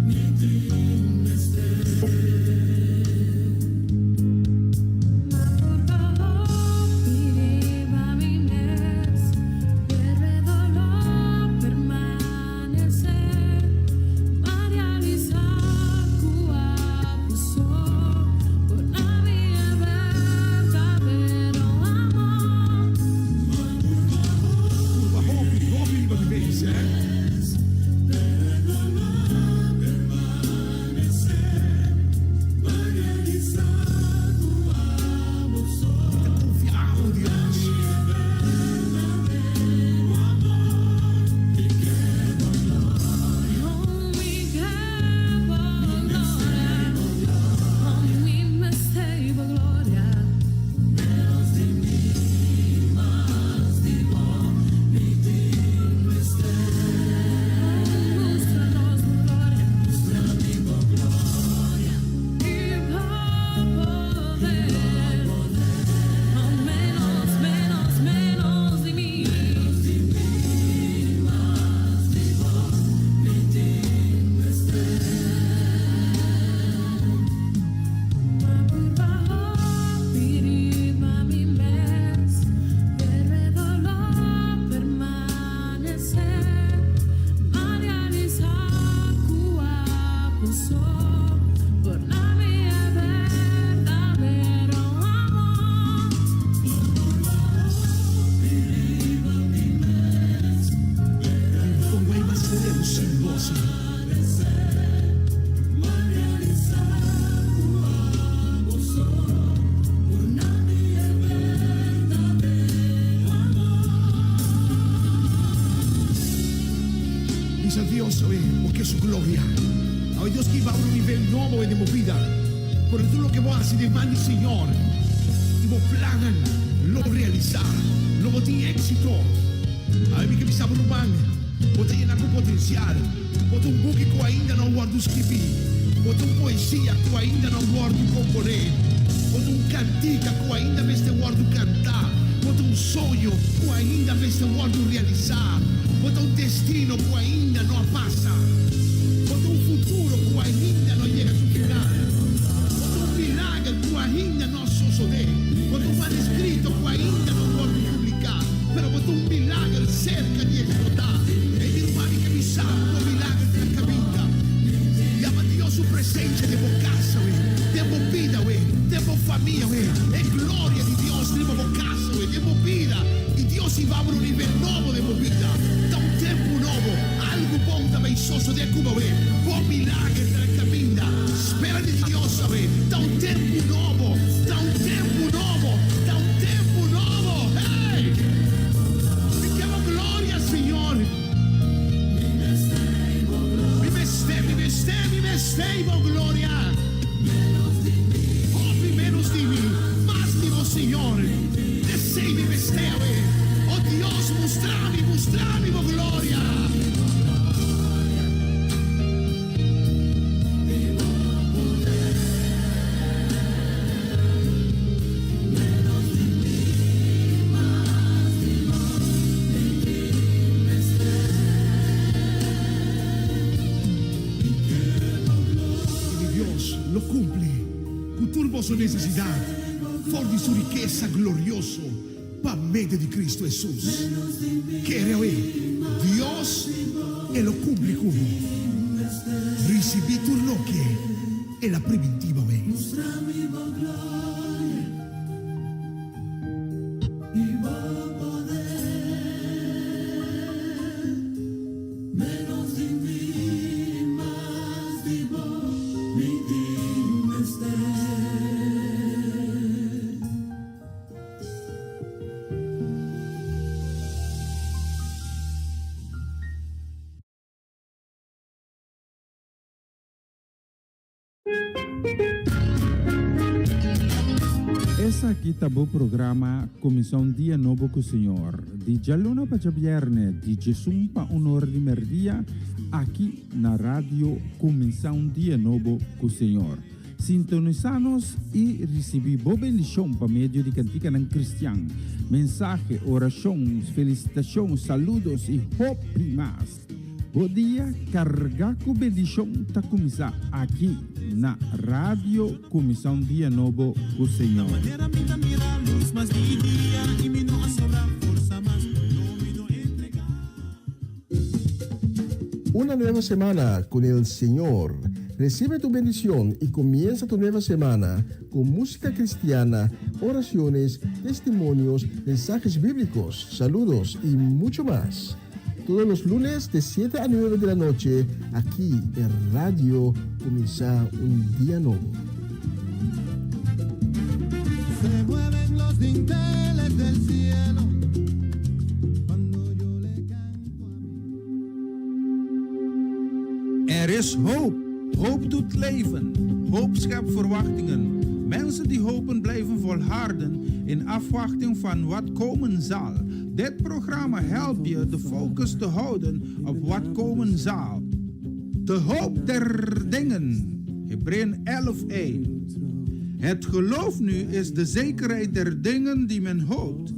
mi tin mester. Ma purba hopi riba mi mes, pero e dolor permanece. M'a realisa cu abo so por na mi e berdadero amor. Purba hopi, hopi riba mi mes, eh. Mi ta confia abo, Dios. Con bay mas leu sin bo, Señor. Bisa Dios awe, bo ke su gloria. Awe Dios ke hiba un nivel nobo den bo bida. Por tur loke bo hasi den man di Señor i bo plannan lo realisá, lo bo tin éksito. Awe mi ke bisa bo ruman, bo ta yena ku potensial. Bo ta un buki ku ainda no a wòrdu skibí. Bo ta un poesia ku ainda no a wòrdu komponé. Bo ta un kantika ku ainda mester wòrdu kantá. Bo ta un soño ku ainda mester wòrdu realisá. Bo ta un destino ku ainda no a pasa. Bo ta un futuro ku ainda no a yega su final. Bo ta un milager ku ainda no a sosodé. Bo ta un manuskrito ku ainda no a wòrdu publiká, pero bo ta un milager serka di eksplotá. Ei mi ruman, mi ke bisa bo ku bo milager ta na kaminda. Yama Dios su presensia den bo kas awe, den bo bida awe, den bo famia awe. E gloria di Dios riba bo kas awe, den bo bida. I Dios hiba bo na un nivel nobo den bo bida. Ta un tempu nobo. Algu bon ta bay sosodé ku bo awe. Bo milager ta na kaminda. Spera di Dios awe. Ta un tempu nobo. Ta un tempu nobo. Ta un tempu nobo. Hey! Mi ke bo gloria, Señor. Mi mester, mi mester, mi mester bo gloria. Hopi menos di mi, mas di bo, Señor. Esei mi mester awe. O Dios, mustra mi, mustra mi bo gloria. I mi Dios lo cumpli cu tur boso necesidad for di su rikesa glorioso pa medio di Cristo Hesus. Kere awe, Dios e lo cumpli cu bo. Ricibi tur loke el a priminti bo awe. Esaki ta bo programa Kuminsá un Dia Nobo ku Señor, di djaluna pa djabièrnè, di djesun pa un ora di mèrdia, aki na Radio Kuminsá un Dia Nobo ku Señor. Sintonisá nos i risibí bo bendishon pa medio di kantikanan kristian, mensahe, orashon, felisitashon, saludos i hopi mas. Bo dia kargá ku bendishon ta kuminsá aki na Radio Kuminsá un Dia Nobo ku Señor. Una nueva semana con el Señor. Recibe tu bendición y comienza tu nueva semana con música cristiana, oraciones, testimonios, mensajes bíblicos, saludos y mucho más. Todos los lunes de 7 a 9 de la noche, aquí en Radio Comienza un Día Nuevo. Se mueven los dinteles del cielo cuando yo le canto a mi. Er is hoop. Hoop doet leven. Hoop schept verwachtingen. Mensen die hopen blijven volharden in afwachting van wat komen zal. Dit programma helpt je de focus te houden op wat komen zal. De hoop der dingen. Hebreeën 11:1. Het geloof nu is de zekerheid der dingen die men hoopt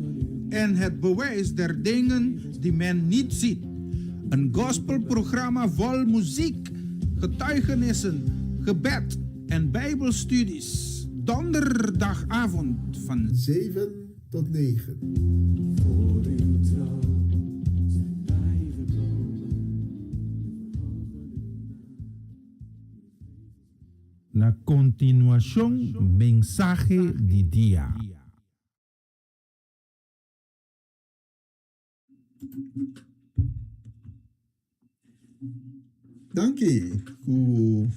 en het bewijs der dingen die men niet ziet. Een gospelprogramma vol muziek, getuigenissen, gebed en bijbelstudies. Donderdagavond van 7 tot 9. Voor uw trouw zijn wij gekomen. Na kontinuashon mensahe di dia. Danki ku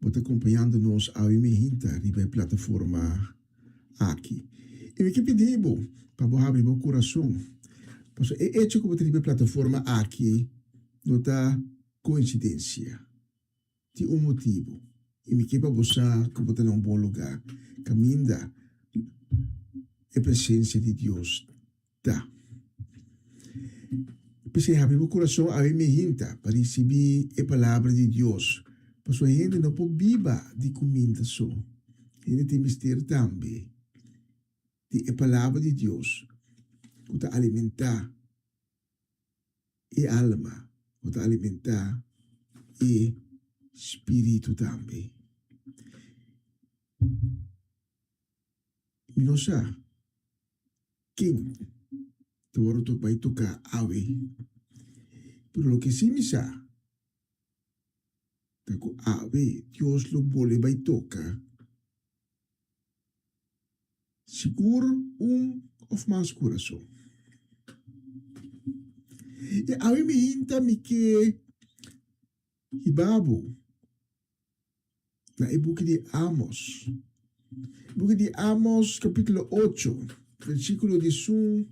bo ta kompañando nos awe mihinta riba e plataforma aki. I mi ke pidi bo pa bo habri bo kurason, pasobra e echo ku bo ta riba e plataforma aki no ta koinsidensia. Tin un motibu, i mi ke pa bo sa ku bo ta na un bon lugá kaminda e presensia di Dios ta. P'esei habri bo kurason awe mihinta pa risibí e Palabra di Dios, pasobra hende no por biba di kuminda so, hende tin mester tambe. di e Palabra di Dios ku ta alimentá e alma, ku ta alimentá e spiritu tambe. Mi no sa ken ta wòrdu bai toká awe, pero loke sí mi sa ta ku awe Dios lo bolbe bai toka sigur un òf mas kurason. I awe mi hinta mi ke hiba bo na e buki di Amos. Buki di Amos, kapítulo ocho, versíkulo diesun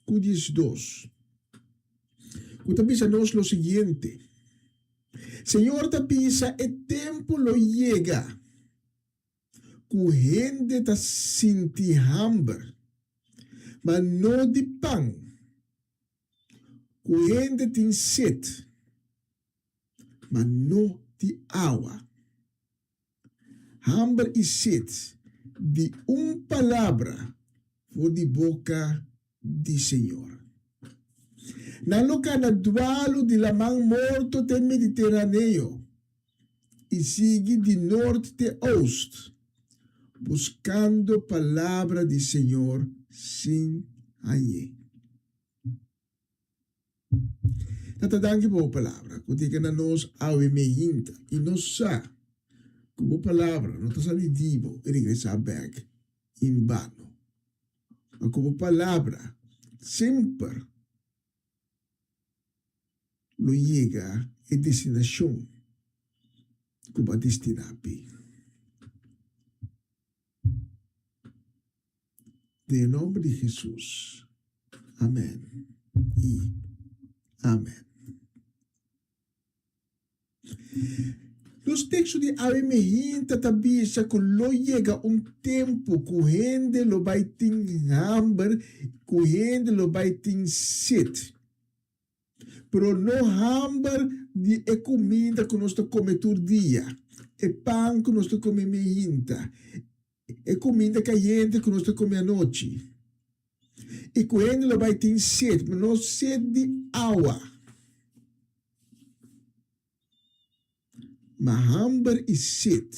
ku diesdos, ku ta bisa nos lo siguiente, Señor ta bisa e tempu lo yega ku hende ta sinti hamber, ma no di pan, ku hende tin set, ma no di awa. Hamber i set di un palabra for di boka di Señor. Nan lo kana dualu di Laman Morto te Mediteraneo i sigui di nort te oost, buskando palabra di Señor sin hañ'é. Tata danki pa bo palabra ku ta na nos awe meinta i nos sa ku bo palabra no ta sali di bo i regresá bèk en bano, ma ku bo palabra semper lo yega e destinashon ku bo a destiná p'e. Den e nomber di Jesus. Amen i amen. Nos teksto di awe mehinta ta bisa ku lo yega un tempu ku hende lo bai tin hamber, ku hende lo bai tin set. Pero no hamber di e kuminda ku nos ta kome tur dia, e pan ku nos ta kome mehinta, e kuminda kayente ku nos ta kome anochi. I ku hende lo bai tin set, ma no set di awa. Ma hamber i set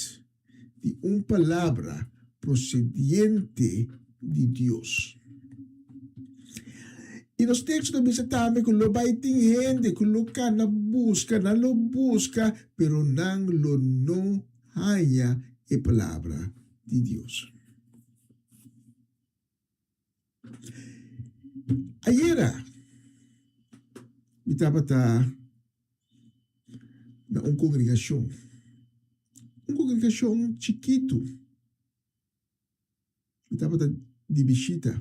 di un palabra prosediente di Dios. I nos teksto ta bisa tambe ku lo bai tin hende ku lo kana buska, nan lo buska, pero nan lo no haña e palabra di Dios. Ayera mi tabata na un kongregashon, un kongregashon chikitu. Mi tabata di bishita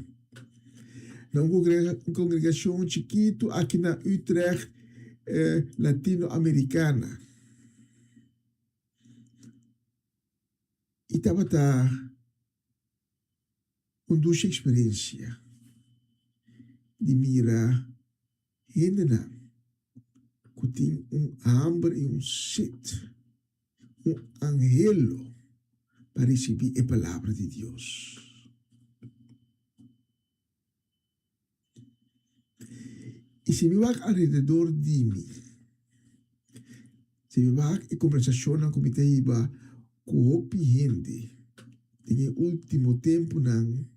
na un kongregashon chikitu aki na Utrecht, Latinoamericana. I tabata Un dushi eksperensia di mira hendenan ku tin un hamber i un set, un anhelo pa risibí e Palabra di Dios. I si mi wak alrededor di mi, si mi wak e kombersashonnan ku mi ta hiba ku hopi hende den e último tempunan,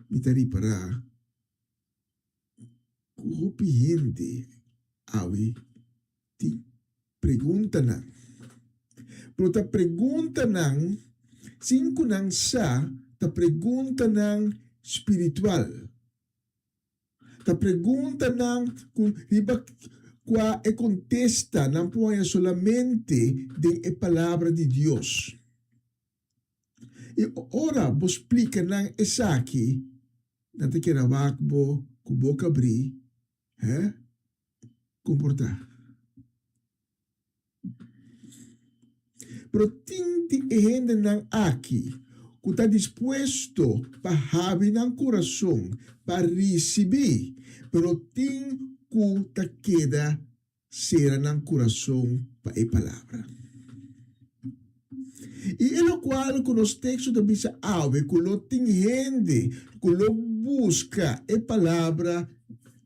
mi ta ripará ku hopi hende awe tin preguntanan. Pero ta preguntanan sin ku nan sa ta preguntanan spiritual. Ta preguntanan ku riba kua e kontesta nan por haña solamente den e Palabra di Dios. I ora bo splika nan esaki, nan ta keda wak bo ku boka abrí, Hè? Komportá. Pero tin di e hendenan aki ku ta dispuesto pa habri nan kurason pa risibí, pero tin ku ta keda sera nan kurason pa e palabra. I e lokual ku nos teksto ta bisa awe ku lo tin hende ku lo buska e palabra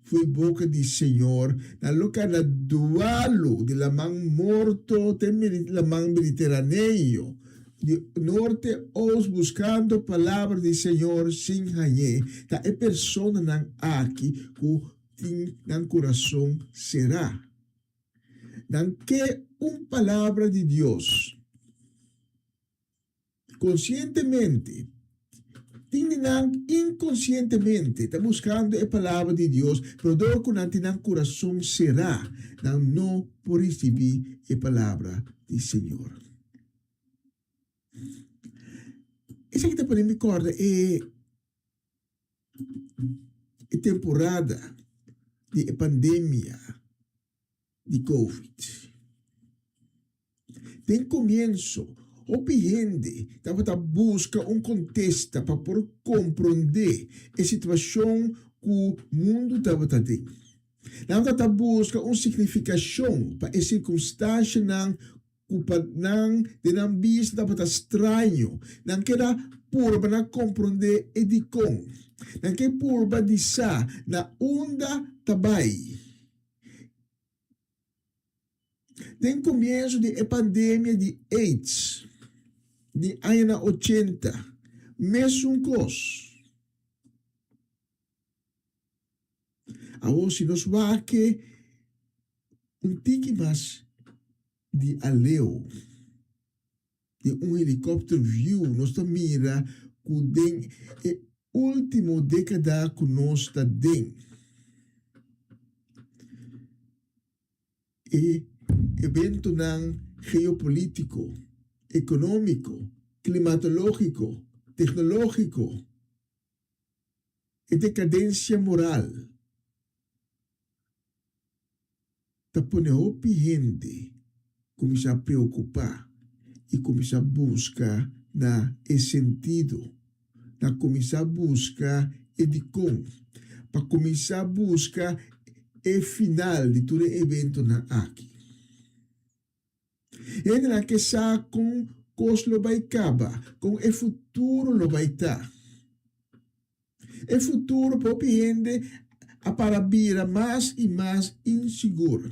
fo'i boka di Señor, nan lo kana dualu di Laman Morto te Laman Mediteraneo, di norte oost buskando palabra di Señor sin hañ'é, ta e personanan aki ku tin nan kurason será. Nan ke un palabra di Dios. Konsientemente, tin di nan inkonsientemente ta buskando e palabra di Dios, pero dor ku nan tin nan kurason será, nan no por risibí e palabra di Señor. Esaki ta pone mi kòrda e e temporada di e pandemia di Covid. Den komienso, hopi hende tabata buska un kontesta pa por komprondé e situashon ku mundu tabata den. Nan tabata buska un signifikashon pa e sirkunstanshanan ku pa nan den nan bista tabata straño. Nan keda purba na komprondé e dikon. Nan ke purba di sa na unda ta bai. Den komienso di e pandemia di aids di añanan ochenta, mesun kos. Awor si nos wak un tiki mas di aleu, di un helicopter view, nos ta mira cu den e ultimo decada cu nos ta den, e eventonan geopolitico, economico, climatologico, tecnologico, E dekadensia moral ta pone hopi hende kuminsá preokupá i kuminsá buska na e sentido, na kuminsá buska e dikon, pa kuminsá buska e final di tur e eventonan aki. Hendenan ke sa kon kos lo bai kaba, kon e futuro lo bai ta. E futuro pa hopi hende a para bira mas i mas insigur.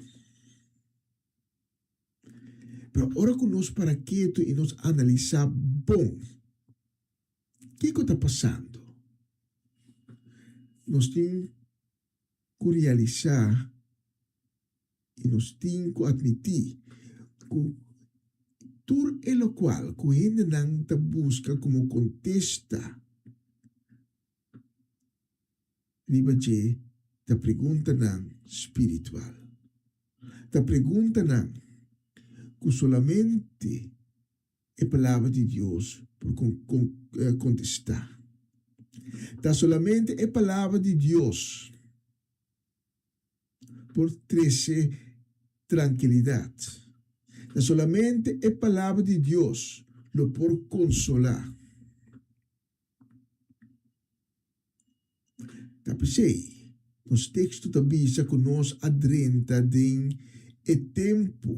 Pero ora ku nos para ketu i nos analisá bon kiko ta pasando, nos tin ku realisá I nos tin ku atmití ku tur e lokual ku hendenan ta buska komo kontesta riba dje ta preguntanan spiritual. Ta preguntanan ku solamente e Palabra di Dios por kontestá. Ta solamente e Palabra di Dios por trese trankilidat. Ta solamente e Palabra di Dios lo por konsolá. Ta p'esei nos teksto ta bisa ku nos a drenta den e tempu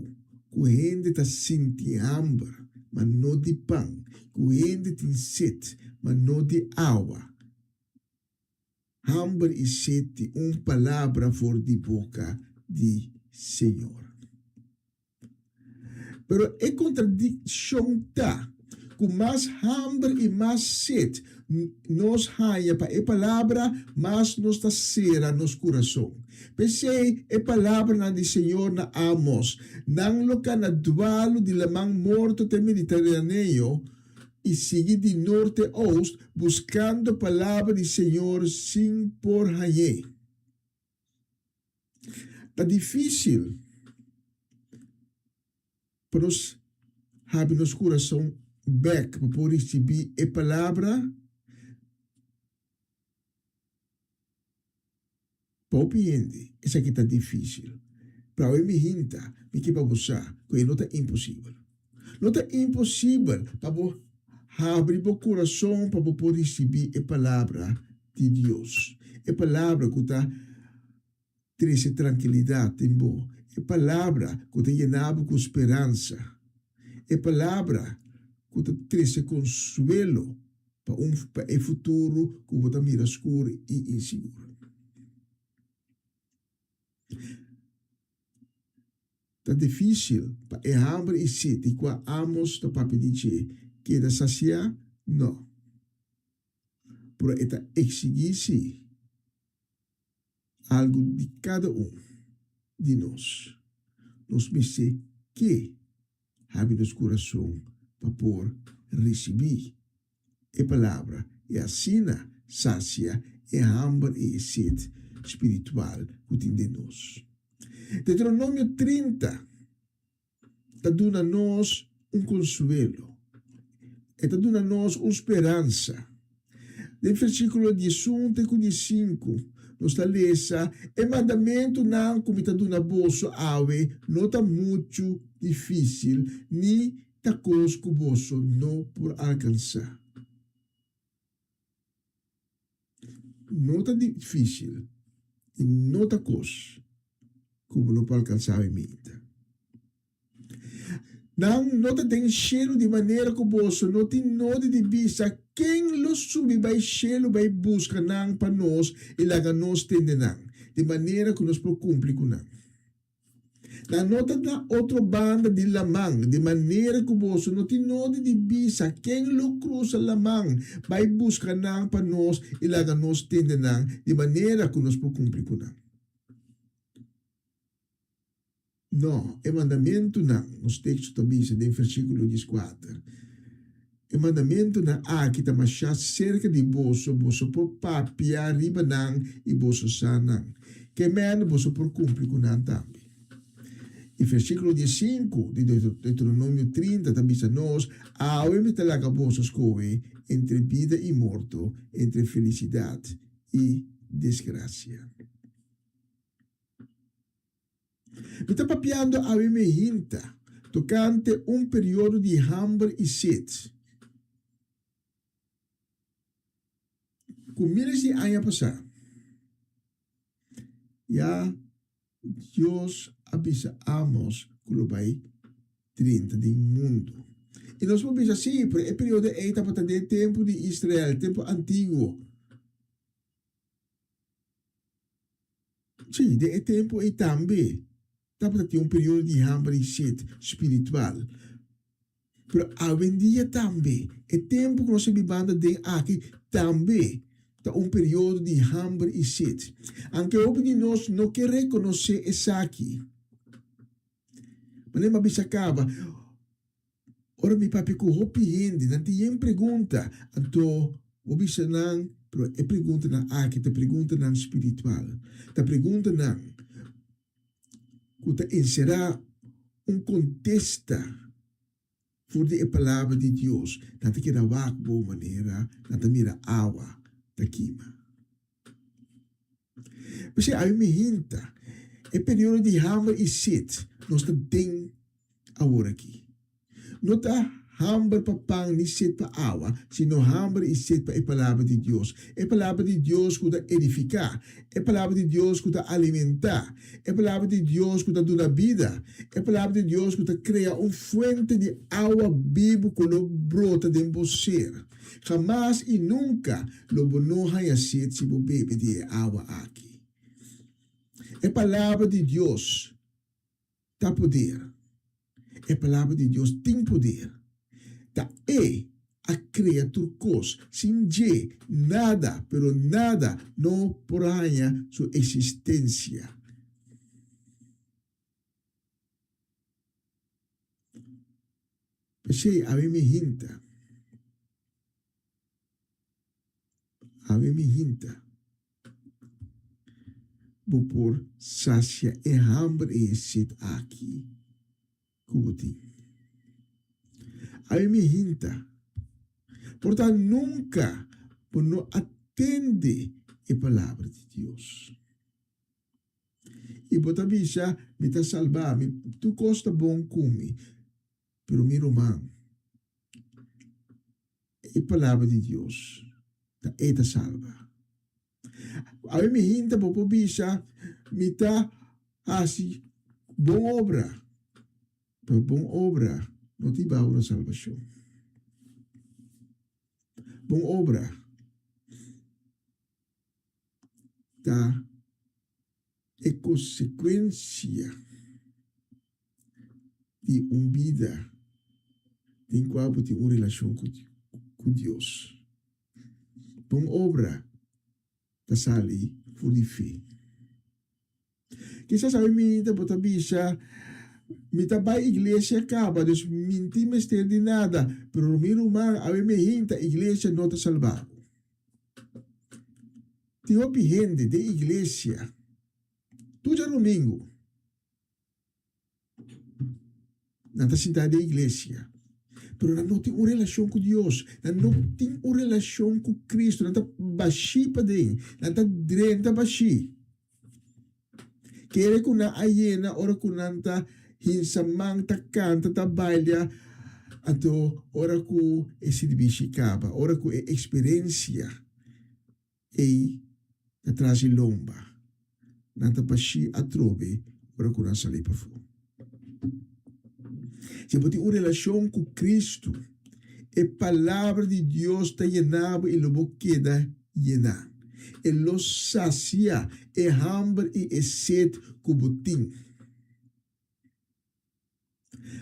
ku hende ta sinti hamber, ma no di pan, ku hende tin set, ma no di awa. Hamber i set di un palabra for di boka di Señor. Pero e kontradikshon ta ku mas hamber i mas set nos haña pa e palabra, mas nos ta sera nos kurason. P'esei e palabranan di Señor na Amos, Nan lo kana dualu di Laman Morto te Mediteraneo, i sigui di norte oost buskando palabra di Señor sin por hañ'é. Ta difísil pa nos habri nos kurason bèk pa por risibí e palabra. Pa hopi hende esaki ta difísil, pero awe mi hinta mi ke pa bo sa ku e no ta imposibel. No ta imposibel pa bo habri bo kurason pa bo por risibí e Palabra di Dios, e Palabra ku ta trese trankilidat den bo, e Palabra ku ta yena bo ku speransa, e Palabra. ku ta trese konsuelo pa un pa e futuro ku bo ta mira skur i insigur. Ta difísil pa e hamber i set di kua Amos ta papia di dje keda sasiá? Nò. Pero e ta eksigí sí algu di kada un di nos. Nos mester ke habri nos kurason pa por risibí e Palabra i asina sasia e hamber i e set spiritual ku tin den nos. Deuteronomio 30 ta duna nos un konsuelo. E ta duna nos un speransa. Den versíkulo diesun te ku diesinku, nos ta lesa, E mandamentunan ku mi ta duna boso awe no ta muchu difísil ni ta kos ku boso no por alkansá. No ta difísil i no ta kos ku bo no por alkansá e meta. Nan no ta den shelu di manera ku boso no tin nodi di bisa, Ken lo subi bai shelu bai buska nan pa nos i laga nos tende nan, di manera ku nos por kumpli ku nan? Nan no ta na otro banda di laman, di manera ku boso no tin nodi di bisa ken lo krusa laman bai buska nan pa nos i laga nos tende nan, di manera ku nos por kumpli ku nan. No, e mandamentunan, nos teksto ta bisa den versíkulo dieskuater, E mandamentunan aki ta mashá serka di boso, boso por papia riba nan i boso sa nan. Ke mèn boso por kumpli ku nan tambe. I versíkulo diesinku di Deuteronomio 30 ta bisa nos, Awe mi ta laga boso skohe entre bida i morto, entre felisidat i desgrasia. Mi ta papiando awe mehinta tokante un periodo di hamber i set ku miles di aña pasá ya Dios a bisa Amos ku lo bai drenta den mundu. I nos por bisa, sí, pero e periodo ei tabata den tempu di Israel, tempu antiguo. Sí, den e tempu ei tambe tabata tin un periodo di hamber i set spiritual. Pero awendia tambe, e tempu ku nos ta bibando aden aki tambe ta un periodo di hamber i set. Anke hopi di nos no ke rekonosé esaki. Manera mi a bisa kaba, Ora mi papia ku hopi hende, nan tin yen pregunta. Anto bo bisa nan, pero e preguntanan aki ta preguntanan spiritual. Ta preguntanan ku ta enserá un kontesta for di e Palabra di Dios. Nan ta keda wak bo manera nan ta mira awa ta kima. P'esei ami mi hinta e periodo di hamber i set nos ta den awor aki. No ta hamber pa pan ni set pa awa, sino hamber i set pa e Palabra di Dios. E Palabra di Dios ku ta edifiká, e Palabra di Dios ku ta alimentá, e Palabra di Dios ku ta duna bida, e Palabra di Dios ku ta krea un fuente di awa bibu ku lo brota den bo ser. Hamas i nunka lo bo no haña set si bo bebe di e awa aki. E Palabra di Dios ta poder. E Palabra di Dios tin poder. Ta E a krea tur kos. Sin dje, nada, pero nada, no por haña su eksistensia. P'esei awe mi hinta, awe mi hinta, bo por sasia e hamber i e set aki ku bo tin. Awe mi hinta, por ta nunka bo no a tende e palabra di Dios. I bo ta bisa, Mi ta salbá, mi tur kos ta bon ku mi. Pero mi ruman, e Palabra di Dios ta e ta salba. Awe mi hinta bo por bisa, Mi ta hasi bon obra, pero bon obra no ta hiba bo na salbashon. Bon obra ta e konsekuensia di un bida den kua bo tin un relashon ku Dios. Bon obra ta sali for di fe. Kisas awe minta bo ta bisa, Mi ta bai iglesia kaba, dus mi n'tin mester di nada. Pero mi ruman, awe mi hinta, iglesia no ta salba bo. Tin hopi hende den iglesia tur djadumingu. Nan ta sintá den iglesia, pero nan no tin un relashon ku Dios, nan no tin un relashon ku Kristu, nan ta bashí paden, nan ta drenta bashí. Kere ku nan a yena ora ku nan ta hinsa man, ta kanta, ta baila, anto ora ku e sirbishi kaba, ora ku e eksperensia Ei ta tras di lomba. Nan ta bashí atrobe ora ku nan sali pafó. Si bo tin un relashon ku Kristu, e Palabra di Dios ta yena bo i lo bo keda yená. E lo sasia e hamber i e set ku bo tin.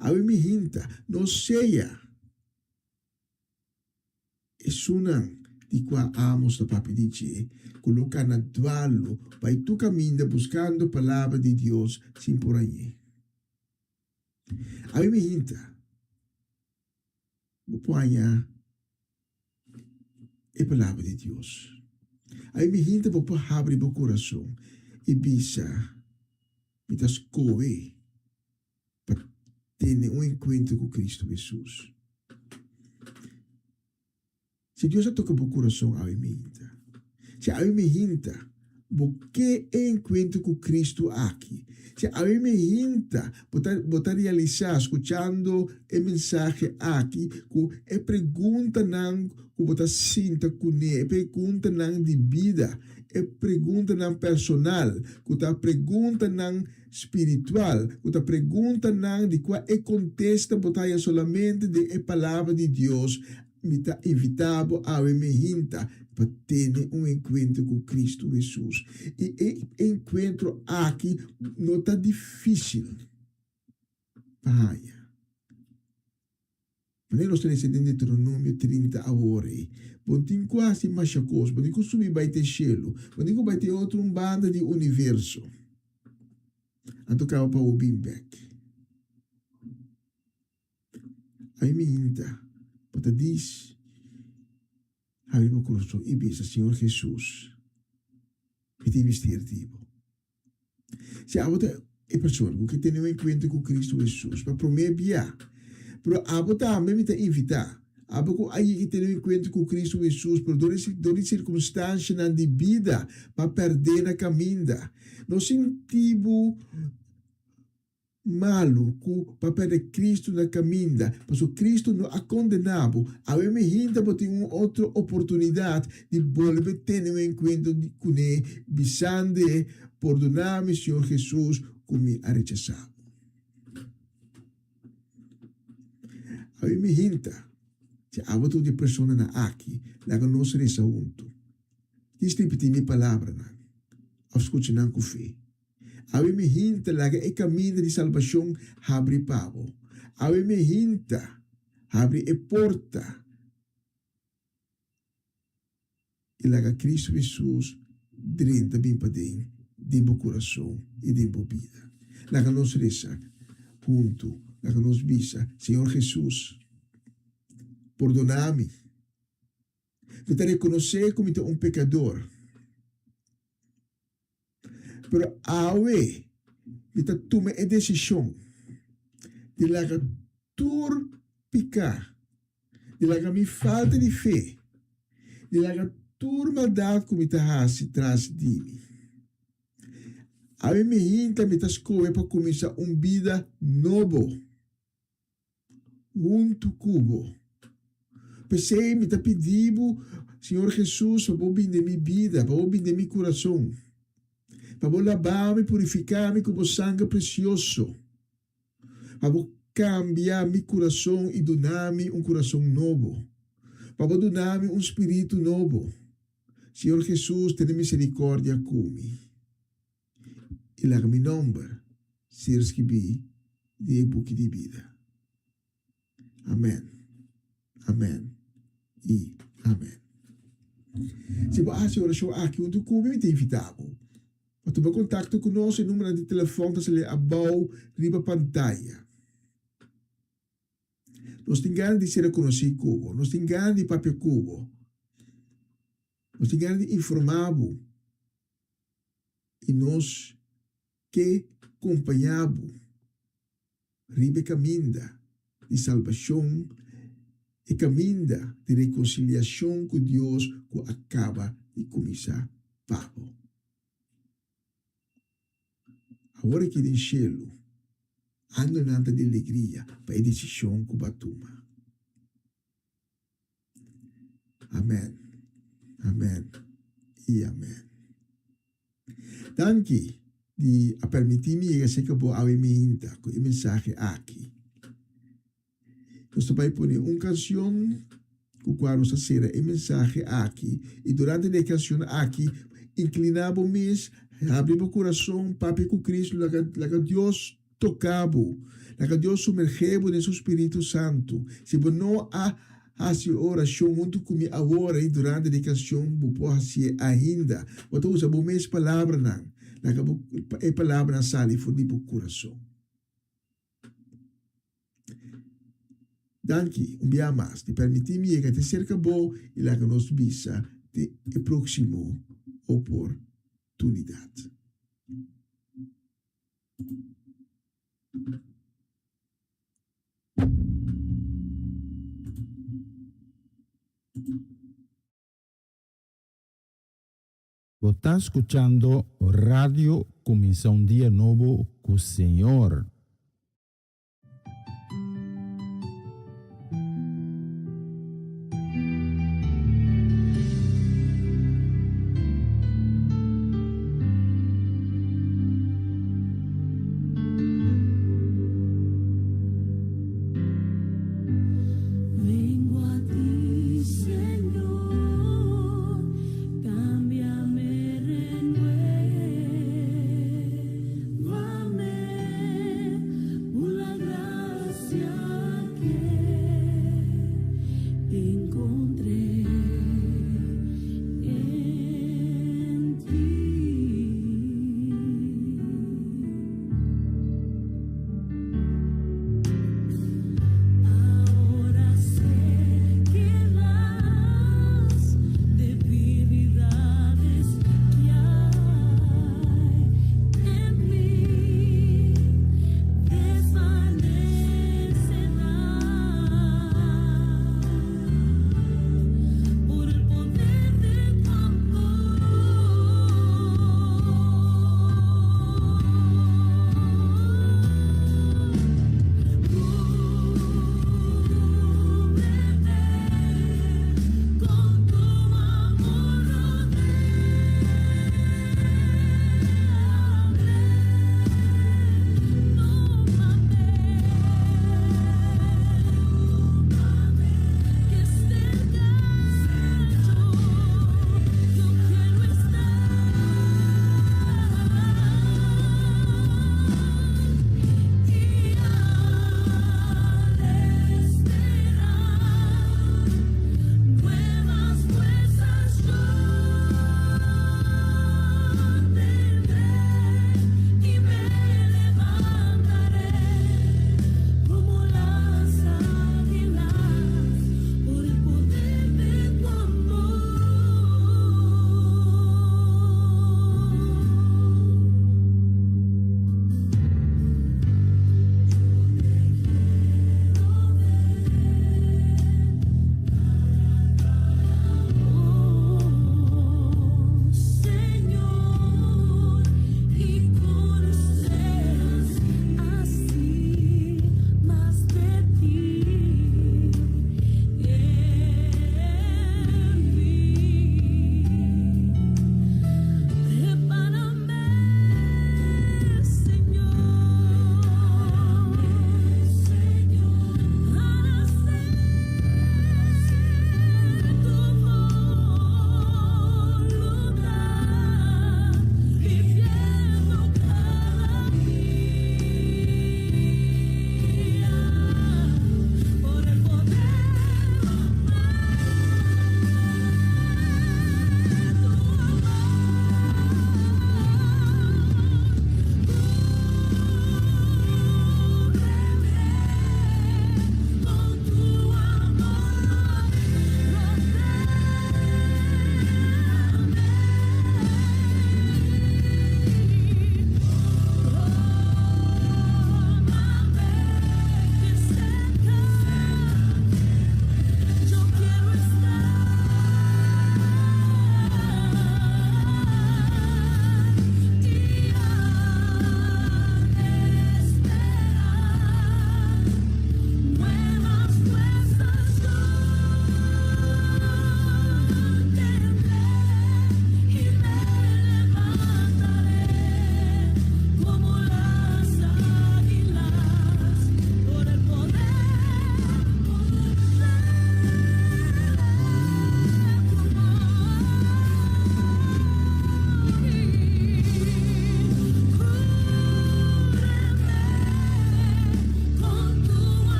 Awe mi hinta, no sea. Esunnan di kua Amos ta papia di dje, ku lo kana dualu bai tur kaminda buskando palabra di Dios sin por hañ'é. Ami mi hinta, bo por haña e palabra di Dios. Ami mi hinta, bo por habri bo kurason i bisa, Mi ta skohe pa tene un enkuentro ku Kristu Hesus. Si Dios a toka bo kurason awe minta, si awe mihinta bo ke e enkuentro ku Kristu aki, si awe mihinta bo ta bo ta realisá skuchando e mensahe aki ku e preguntanan ku bo ta sinta kuné, e preguntanan di bida, e preguntanan personal, ku ta preguntanan spiritual, ku ta preguntanan di kua e kontesta bo ta haña solamente den e Palabra di Dios, mi ta invitá bo awe mehinta pa tene un enkuentro ku Kristu Hesus. I e enkuentro aki no ta difísil pa haña. Manera nos ta lesa den Deuteronomio 30 awor ei, Bo tin ku hasi masha kos, bo tin ku subi bai te shelu, bo tin ku bai te otro un banda di universo. Anto kaba pa bo bin bek. Ami mi hinta, bo ta dis, habri bo kurason i bisa, Señor Jesus, mi tin mester di bo. Si abo ta e persona ku ke tene un enkuentro ku Kristu Hesus pa promé bia, pero abo tambe mi ta invitá abo ku a yega tene un enkuentro ku Kristu Hesus pero dor di dor di sirkunstanshanan di bida pa pèrdè na kaminda. No sinti bo Malu ku pa perde Cristo na kaminda, pasobra Cristo no a kondená bo. Awe mihinta bo tin un otro oportunidat di bolbe tene un enkuentro kuné, bisand'e, Pordoná mi, Señor Jesus, ku mi a rechasá bo. Awe mihinta, si abo ta un di e personanan aki, laga nos resa huntu. Djis ripití mi palabranan, òf skucha nan ku fe. Awe mi hinta laga e kaminda di salbashon habri pa bo. Awe mi hinta habri e porta i laga Kristu Hesus drenta bin paden den bo kurason i den bo bida. Laga nos resa huntu, laga nos bisa, Señor Hesus, pordona mi. Mi ta rekonosé ku mi ta un pekador. Pero awe mi ta tuma e desishon di laga tur piká, di laga mi falta di fe, di laga tur maldat ku mi ta hasi tras di mi. Awe mi hinta mi ta skohe pa kuminsá un bida nobo. Huntu ku bo. P'esei mi ta pidi bo, Señor Jesus, pa bo bin den mi bida, pa bo bin den mi kurason, pa bo laba mi, purifiká mi ku bo sanger presioso, pa bo kambia mi kurason i duna mi un kurason nobo. pa bo duna mi un spiritu nobo. Señor Hesus, tene misericordia ku mi i laga mi nomber ser skibí den e buki di bida. Amen, amen i amen. Si bo a hasi e orashon aki huntu ku mi, mi ta invitá bo pa tuma kontakto ku nos. E numbernan di telefòn ta sali abou riba pantaya. Nos tin gana di ser konosí ku bo. Nos tin gana di papia ku bo. Nos tin gana di informá bo i nos ke kompañá bo riba e kaminda di salbashon, e kaminda di rekonsiliashon ku Dios ku a kaba di kuminsá pa bo. Awor aki den shelu, angelnan ta di alegria pa e desishon ku bo a tuma. Amen, amen i amen. Danki di a permití mi yega serka bo awe mainta ku e mensahe aki. Nos ta bai pone un kanshon ku kua nos ta sera e mensahe aki i durante di e kanshon aki inkliná bo mes, habri bo kurason, papia ku Kristu, laga laga Dios toka bo, laga Dios sumergé bo den su Spiritu Santu. Si bo no a hasi orashon huntu ku mi awor ei durante di e kanshon bo por hasié ainda. Bo ta usa bo mes palabranan, laga bo e palabranan sali for di bo kurason. Danki un bia mas di permití mi yega te serka bo i laga nos bisa te e próksimo oportunidat. Bo ta skuchando Radio Kuminsá un Dia Nobo ku Señor. Vengo a ti, Señor, cámbiame, renuévame.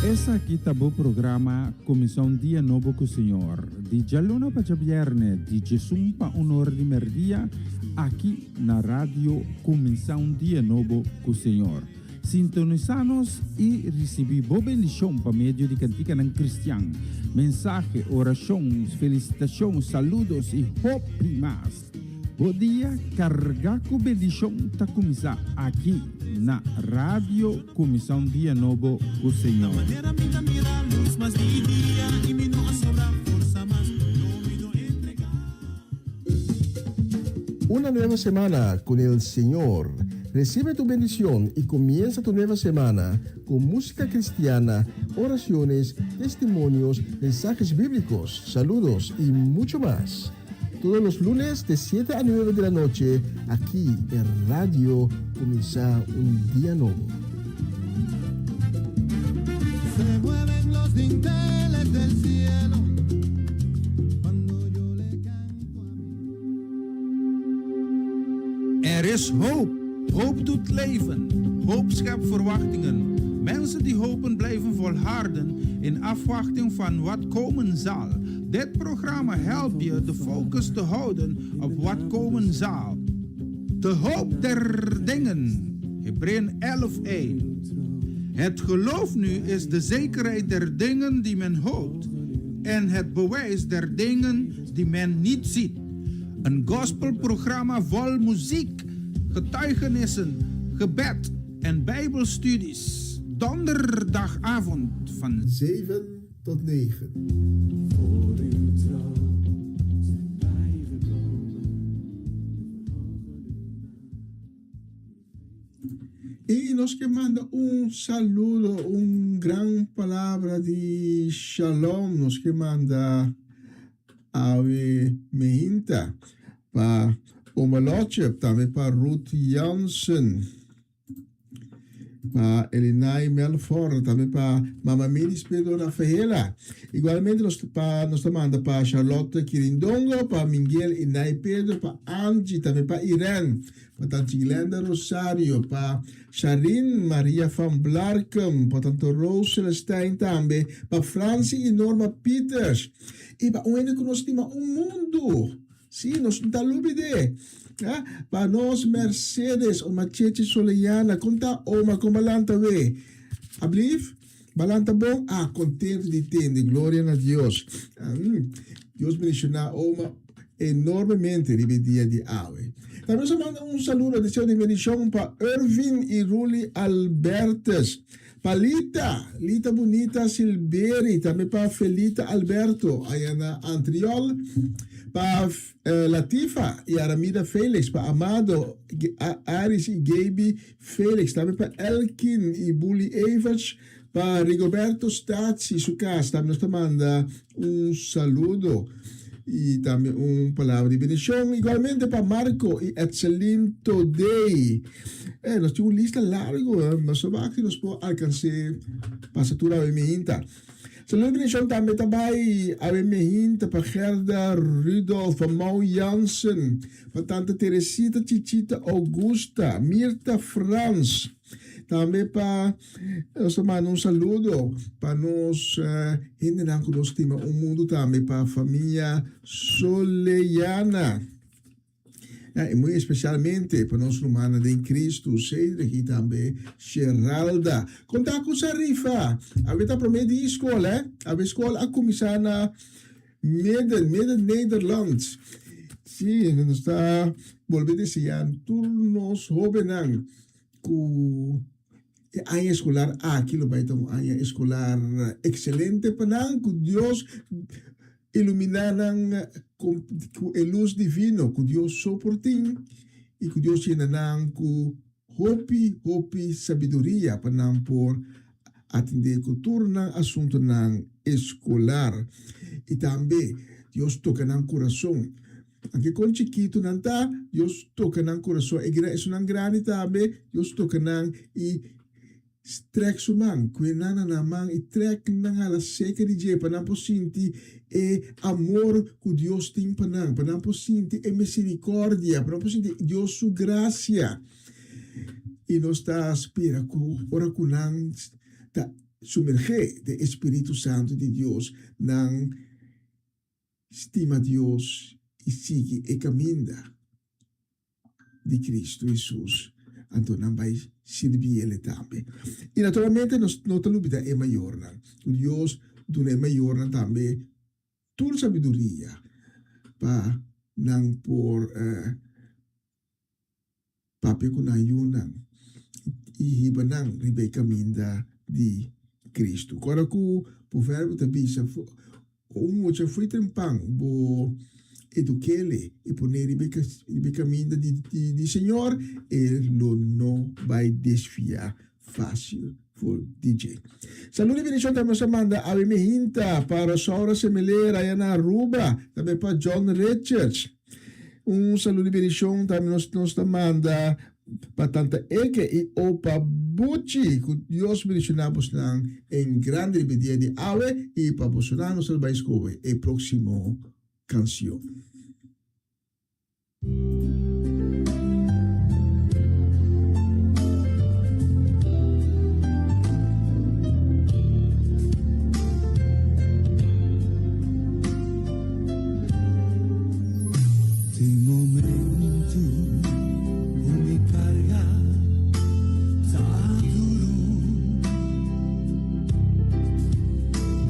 Esaki ta bo programa Kuminsá un Dia Nobo ku Señor, di djaluna pa djabièrnè di djesun pa un or di mèrdia, aki na Radio Kuminsá un Dia Nobo ku Señor. Sintonisá nos i risibí bo bendishon pa medio di kantikanan kristian, mensahe, orashon, felisitashon, saludos i hopi mas. Bo dia kargá ku bendishon ta kuminsá aki na Radio Kuminsá un Dia Nobo ku Señor. Una nueva semana con el Señor. Recibe tu bendición y comienza tu nueva semana con música cristiana, oraciones, testimonios, mensajes bíblicos, saludos y mucho más. Todos los lunes de 7 a 9 de la noche, aquí en Radio Comienza un Día Nuevo. Se mueven los dinteles del cielo cuando yo le canto a mi. Er is hoop. Hoop doet leven. Hoop schept verwachtingen. Mensen die hopen blijven volharden in afwachting van wat komen zal. Dit programma helpt je de focus te houden op wat komen zal. De hoop der dingen. Hebreeën 11:1. Het geloof nu is de zekerheid der dingen die men hoopt en het bewijs der dingen die men niet ziet. Een gospelprogramma vol muziek, getuigenissen, gebed en bijbelstudies. Donderdagavond van 7 tot 9. Voor uw troon zijn wij gekomen. I nos ke manda un saludo, un gran palabra di shalom nos ke manda awe meinta pa Oma Lotje, tambe pa Ruth Jansen. Pa Elinay Melfor, tambe pa Mama Miris Pedro Rafaela. Igualmente nos pa nos ta manda pa Charlotte Kirindongo, pa Miguel Inay Pedro, pa Angie, tambe pa Irene, pa Tanchi Glenda Rosario, pa Sharin Maria van Blarkum, pa Tanto Rose Celestijn tambe, pa Francie y Norma Peters. Y pa un hende ku nos stima un mundu. Sí, nos no ta lubid'é. Ah, pa nos Mercedes, oma Cheche Soleyana, kon ta oma, kon balanta we? Ablief? Balanta bon? Ah, contento di tende, gloria na Dios. Ah, mm, Dios bendiciona oma enormemente riba e dia di awe. Tambe nos a manda un saludo, deseo di bendicion pa Irvin y Ruli Albertus. Pa Lita, Lita Bunita Silberi, tambe pa Felita Alberto, aya na Antriol, pa Latifa y Aramida Felix, pa Amado, Aris y Gaby Felix, tambe pa Elkin y Bully Everts, pa Rigoberto Staats y su casa, tambe nos ta manda un saludo y tambe un palabra di bendicion. Igualmente pa Marco y Etselin Todey. Eh, nos tin un lista largo, eh, mas so wak si nos por alcans'é pasa tur awe mihinta. Saludo di bendicion tambe ta bay awe mihinta pa Gerda Rudolf, pa Mau Jansen, pa Tanta Teresita Chichita Augusta, Mirta Frans. Tambe pa nos ta manda un saludo pa nos hendenan ku nos stima un mundu tambe pa famia Soleyana. I muy especialmente pa nos rumannan den Cristo, Cedric i tambe Geralda. Konta ku Sarifa! Awe ta prome di skol, eh? Awe skol a kuminsá na Midden, Midden Nederland. Sí, nos ta bolbe deseá tur nos hóbennan ku e aña eskolar aki lo bai ta un aña eskolar ekselente pa nan, ku Dios iluminá nan ku e lus divino ku Dios so por tin i ku Dios yena nan ku hopi, hopi sabiduria pa nan por atendé ku tur nan asuntunan eskolar. I tambe Dios toka nan kurason. Anke kon chikitu nan ta, Dios toka nan kurason. E esunnan grandi tambe, Dios toka nan i strek su man. Kue nan na nan man i trek nan hala seka di dje pa nan por sinti e amor ku Dios tin pa nan, pa nan por sinti e misericordia, pa nan por sinti Dios su gracia. I nos ta spera ku ora ku nan ta. sumergé den e spiritu santu di Dios, nan stima Dios i sigui e kaminda di Kristu Hesus, anto nan bai sirbi el tambe. I naturalmente nos no ta lubida e mayornan. Ku Dios duna e mayornan tambe tur sabiduria pa nan por papia ku nan yunan i hiba nan riba e kaminda di Kristu. Kòrda ku proverbio ta bisa, Un mucha fo'i trempan bo eduk'el i pon'é riba e kaminda di Señor, e lo no bai desviá fásil for di dje. Salud i bendishon tambe nos a manda awe mehinta pa Rosaura Semelera aya na Aruba, tambe pa John Richards. Un salud i bendishon tambe nos nos ta manda pa Tanta Eke i Opa Buchi. Ku Dios bendishoná bosnan en grandi riba e dia di awe i pa bosonan nos ta bai skohe e próksimo kansion. Tin momento ku mi karga ta duru.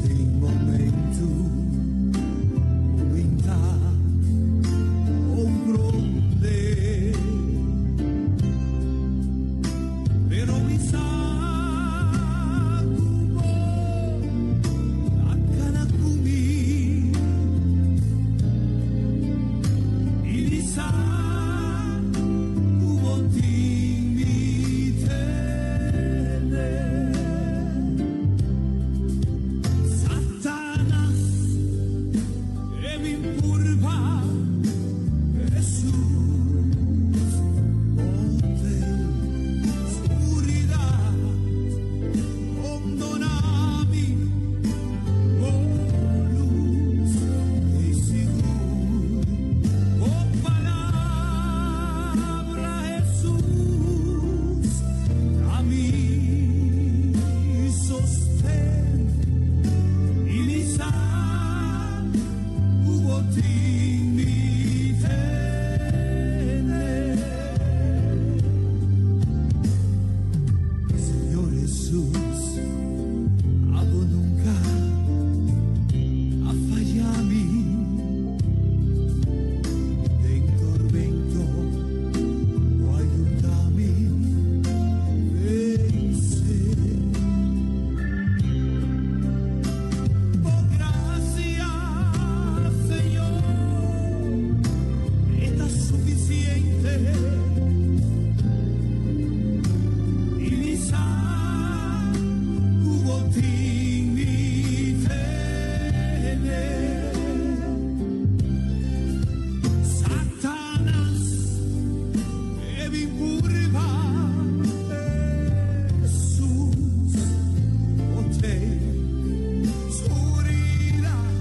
Tin momento ku mi ta komprondé. Pero mi sa ku bo ta kana ku mi. I mi sa ku bo tin mi tene. Satanas e bin purba Hesus bote scuridad rondona mi bo luz ei sigur bo palabra Hesus ta mi sosten i mi sa Ku bo tin mi tene. Señor Hesus, abo nunka a faya mi. Den tormento bo a yuda mi vense. Bo gracia, Señor, e ta suficiente. I mi sa cu bo tin mi tene. Satanas e bin purba Hesus, bo te. Scuridad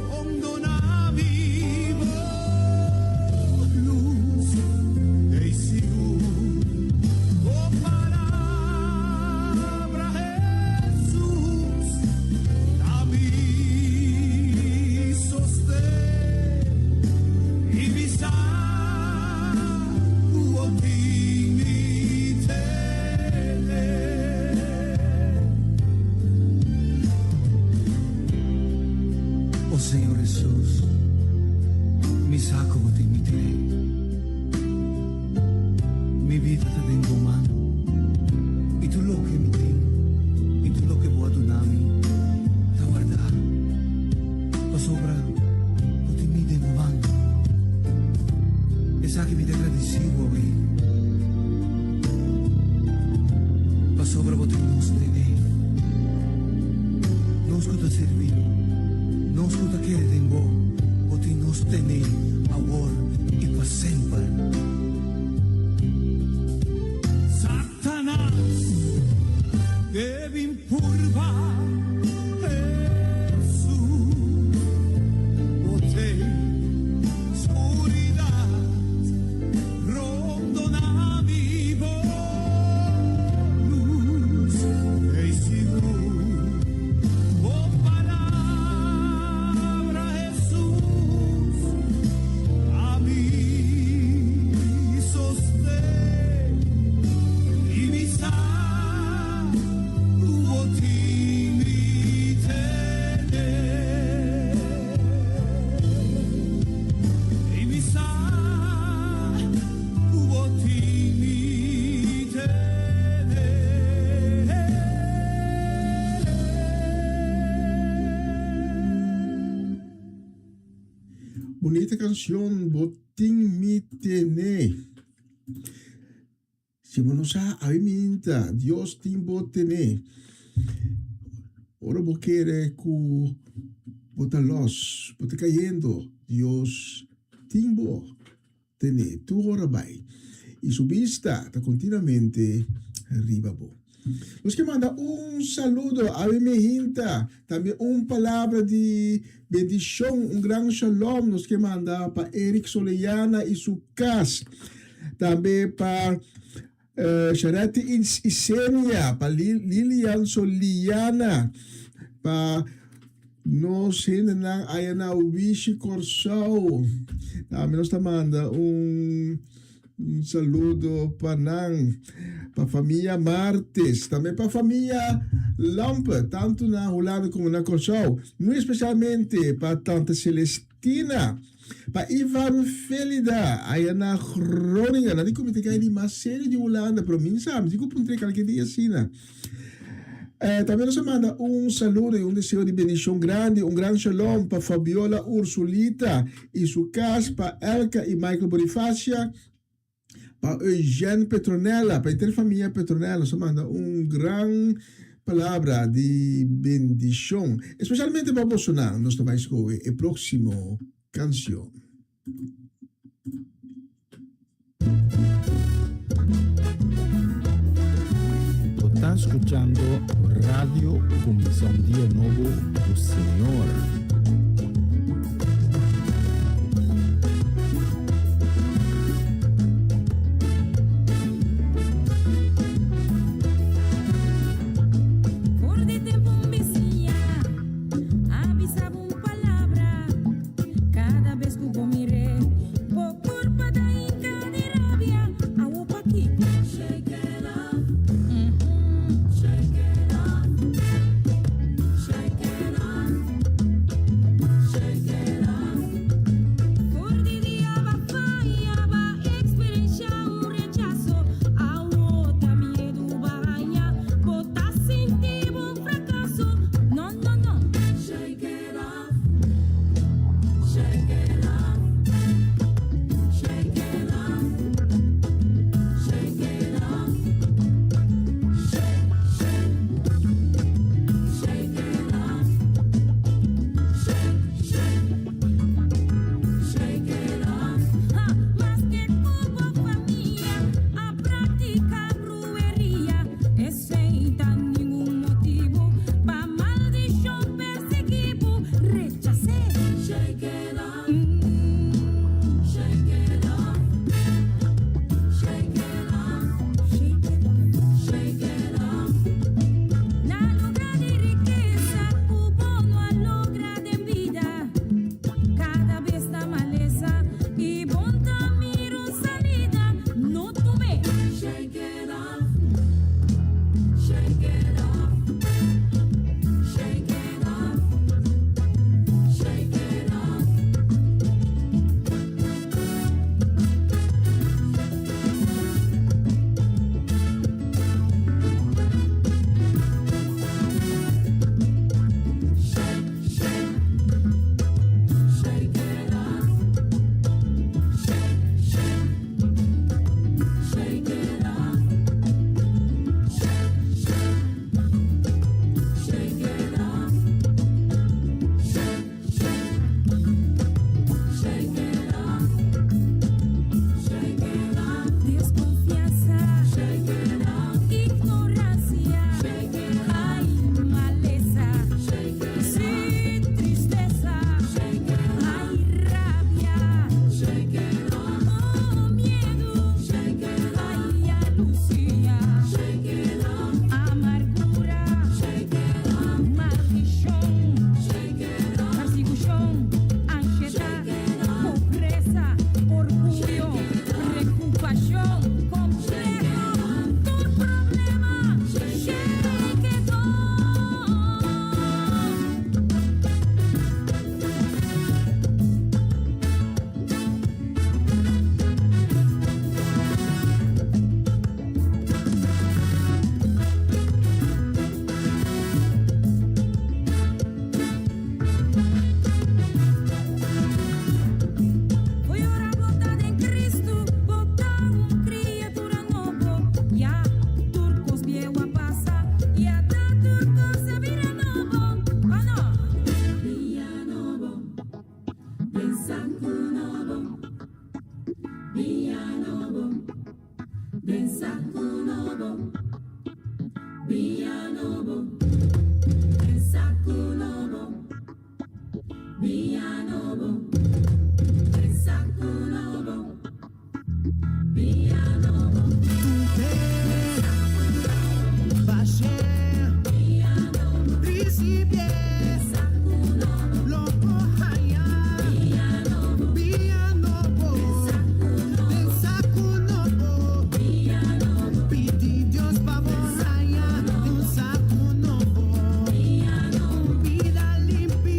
rondona mi bo luz ei sigur bo palabra Hesus ta mi sosten i mi sa cu bo tin mi tene. O Señor Hesus, mi sa ku bo tin mi tene. Mi bida ta den bo man, i tur loke mi tin i tur loke bo a duna mi ta wardá, pasobra bo tin mi den bo man. Esaki mi ta gradisí bo awe. Pasobra bo tin nos tene. Nos ku ta sirbi bo, nos ku ta kere den bo, bo tin nos tene awor i pa semper. Satanas ke bin purba Hesus, bo tin skuridat. Rondona mi bo luz, ei sigur. Bunita kanshon, bo tin mi tene. Si bo no sa, abi minta, Dios tin bo tene. Ora bo kere ku bo ta los, bo ta kayendo, Dios tin bo tene tur ora bai, i su bista ta kontinuamente riba bo. Nos ke manda un saludo awe mehinta, tambe un palabra di bendishon, un gran shalom nos ke manda pa Eric Soleyana i su kas, tambe pa Sharety Isenia, pa Lilian Soliana, pa nos hendenan aya na Wishi Kòrsou. Tambe nos ta manda un saludo pa nan, pa famia Martes, tambe pa famia Lampe, tantu na Hulanda komo na Kòrsou. Muy espesialmente pa tante Celestina. Pa Ivan Felida, aya na Groningen. Nan di ku mi ta kai di mas serio di Hulanda, pero mi sa, mi tin ku puntr'é kalke dia asina. Eh, tambe nos a manda un saludo i un deseo di bendishon grandi, un gran shalom pa Fabiola Ursulita i su kas, pa Elka i Michael Bonifacia, Pa Eugène Petronella, pa henter famia Petronella, nos a manda un gran palabra di bendishon. Espesialmente pa bosonan, nos ta bai skohe e próksimo kanshon. Bo ta skuchando Radio Kuminsá un Dia Nobo ku Señor. For di tempu un bisiña a bisa bo un palabra. Kada bes ku bo mir'é, bo kurpa ta hinka di rabia. Awo pakiko? Shake it off, shake it off, shake it off, shake it off. For di dia b'a faya, b'a eksperenshá un rechaso. Awo ta miedu b'a haña, bo ta sinti bo un frakaso. No, no, no. Shake it off, shake it off, shake it off, shake it off. Shake, shake, shake it off. Shake, shake, shake it off. Ha, maske ku bo famia a praktiká brueria, esei ta ningun motibu pa maldishon persiguí bo. Rechas'é. Shake it off, shake it off, shake it off, shake it off, shake it off. Na lugá di rikesa ku bo no a logra den bida, kada bes ta malesa i bo n' ta mira un salida, no tum'é. Shake it off, shake it nobo, den saku nobo. Biña nobo, den saku nobo. Biña nobo. Bashe, Risibié, Lo bo haya, Biña nobo, Den saku nobo, Pidi Dios pa bo haya, Un saku nobo, Bida limpi,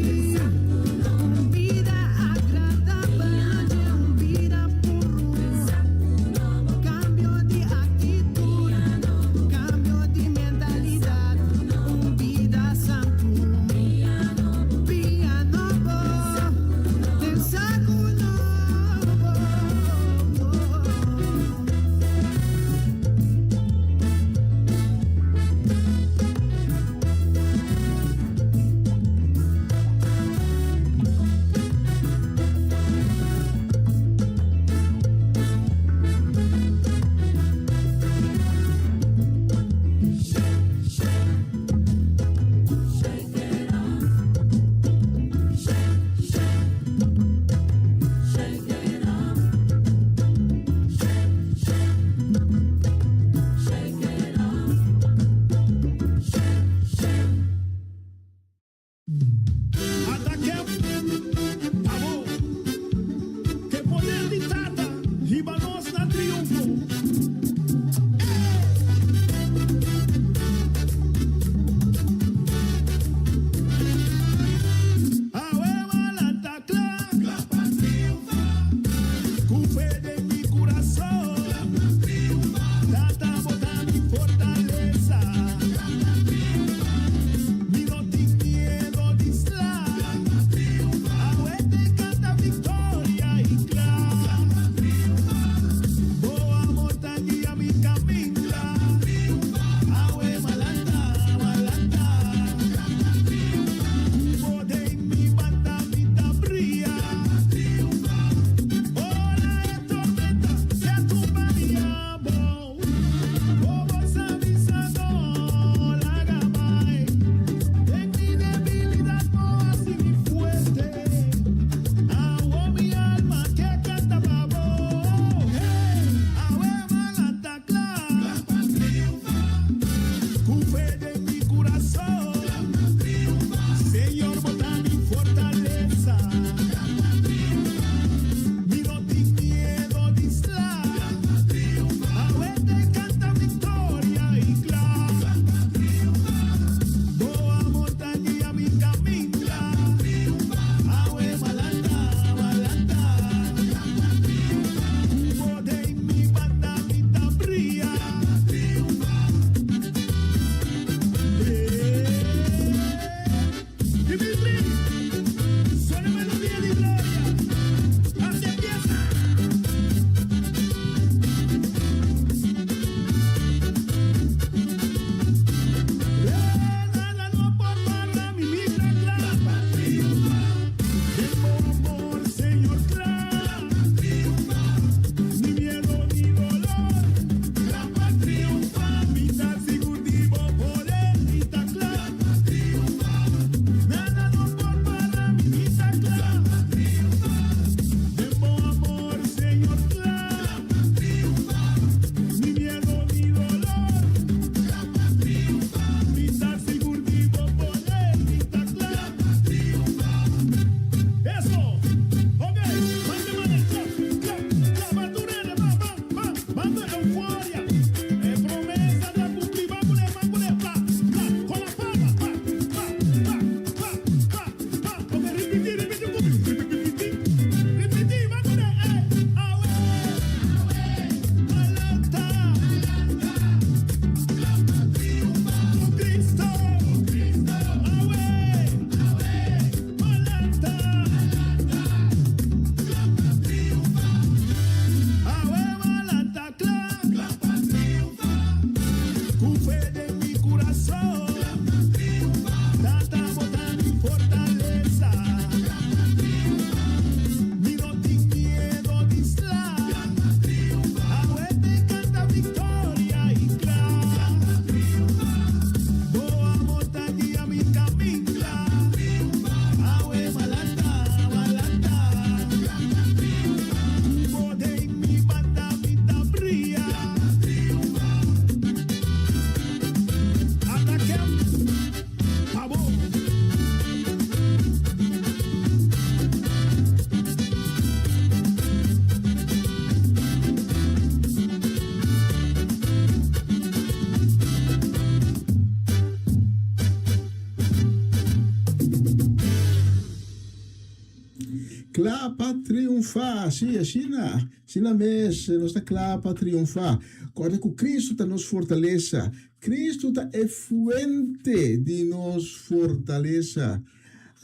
Kla pa triunfá! Sí, asina, asina mes, nos ta kla pa triunfá. Kòrda ku Kristu ta nos fortalesa. Kristu ta e fuente di nos fortalesa.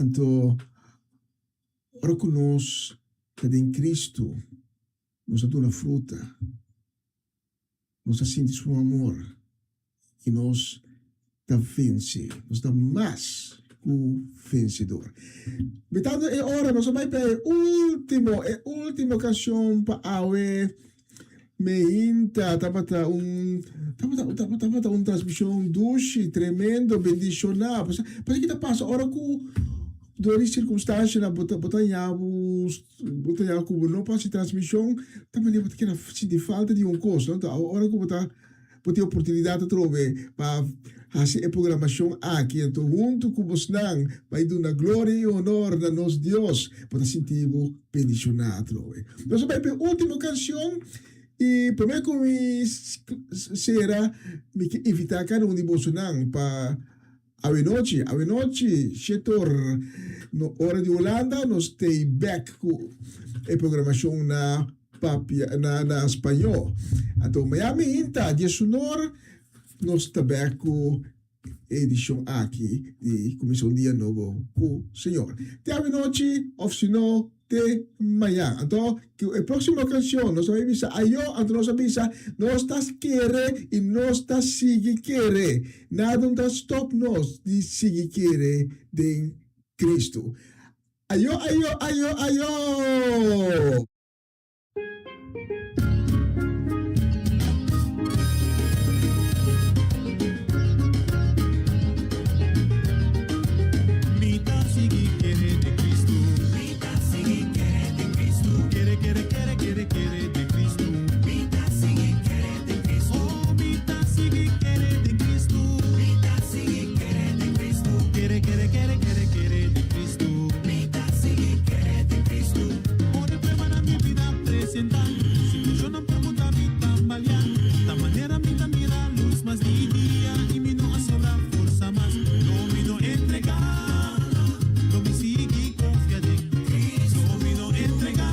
Anto, ora ku nos ta den Kristu, nos ta duna fruta. Nos ta sinti su amor i nos ta vense. Nos ta mas ku vensedor. Mitando e ora nos a bai pa e ultimo, e ultimo kanshon pa awe meinta. Tabata un, tabata, tabata un transmishon dushi, tremendo, bendishoná. Pasobra ki ta pasa ora ku dor di sirkunstanshanan bo ta, bo ta haña bo. Bo ta yaga ku bo no por hasi transmishon, ta manera bo ta keda sinti falta di un kos, no? Ora ku bo ta bo tin oportunidat atrobe pa hasi e programashon aki, anto huntu ku bosnan bai duna gloria i honor na nos Dios, bo ta sinti bo bendishoná atrobe. Nos a bai pa e último kanshon, i promé ku mi sera, mi ke invitá kada un di bosonan pa. Awenochi, awenochi, shetor no ora di Hulanda nos tei bek ku e programashon na papia na na spañó. Anto Miami hinta diesunor nos ta bek ku e edishon aki di Kuminsá un Dia Nobo ku Señor. Te awenochi òf si no Te mañan. Anto, ku e próksimo kanshon nos ta bai bisa ayó, anto nos a bisa, Nos ta kere i nos ta sigui kere. Nada no ta stòp nos di sigui kere den Kristu. Ayó, ayó, ayó, ayó! Mi ta sigui kere den Cristo. Mi ta sigui kere den Cristo. Kere, kere, kere, kere, kere den Cristo. Mi ta sigui kere den Cristo. Oh, mi ta sigui kere den Cristo. Mi ta sigui kere den Cristo. Kere, kere, kere, kere, kere den Cristo. Mi ta sigui kere den Cristo. Ora e pruebanan mi bida presentá, Situacionnan por muda mi tambaleá, Ta manera mi ta mira lus mas di dia I mi no a sobra forsa mas. No mi no entregá, lo mi sigui confia den Cristo. No mi no entregá,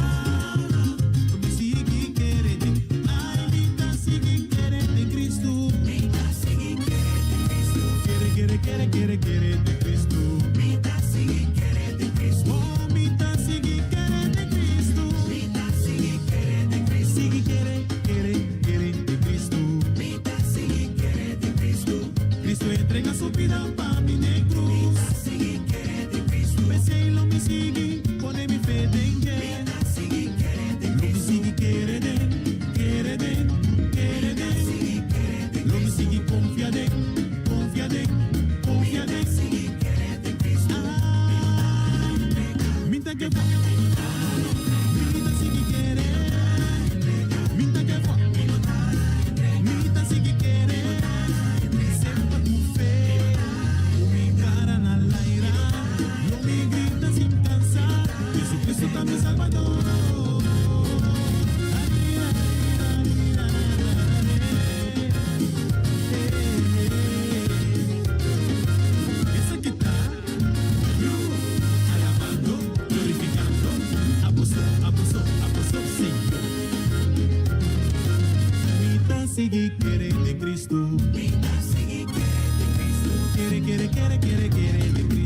lo mi sigui kere den Ai, mi ta sigui kere den Cristo. Mi ta sigui kere den Cristo. Kere, kere, kere, kere, kere den Cristo. Mi ta sigui kere den Cristo. Oh, mi ta sigui kere den Cristo. Mi ta sigui kere den Cristo. Sigui kere, kere, kere den Cristo. Mi ta sigui kere den Cristo. Cristo entrega su bida pa mi den cruz. Mi ta sigui kere den Cristo. P'esei lo mi sigui pone mi fe den dje. Mi ta sigui kere den Cristo. Lo mi sigui kere den, kere den, kere den. Mi ta sigui kere den Cristo. Lo mi sigui confia den, confia den, confia den. Mi ta sigui kere den Cristo. Mi ta give up. Mi ta sigui kere. Mi ta give up. Mi ta sigui kere. Semper ku fe. Ku mi kara na laira. Lo mi grita sin kansa. Jesucristo ta mi Salbador. Esaki ta Ru, alabando, glorificando, Aboso, aboso, aboso, Señor. Mi ta sigui kere den Cristo. Mi ta sigui kere den Cristo. Kere, kere, kere, kere, kere den Cristo.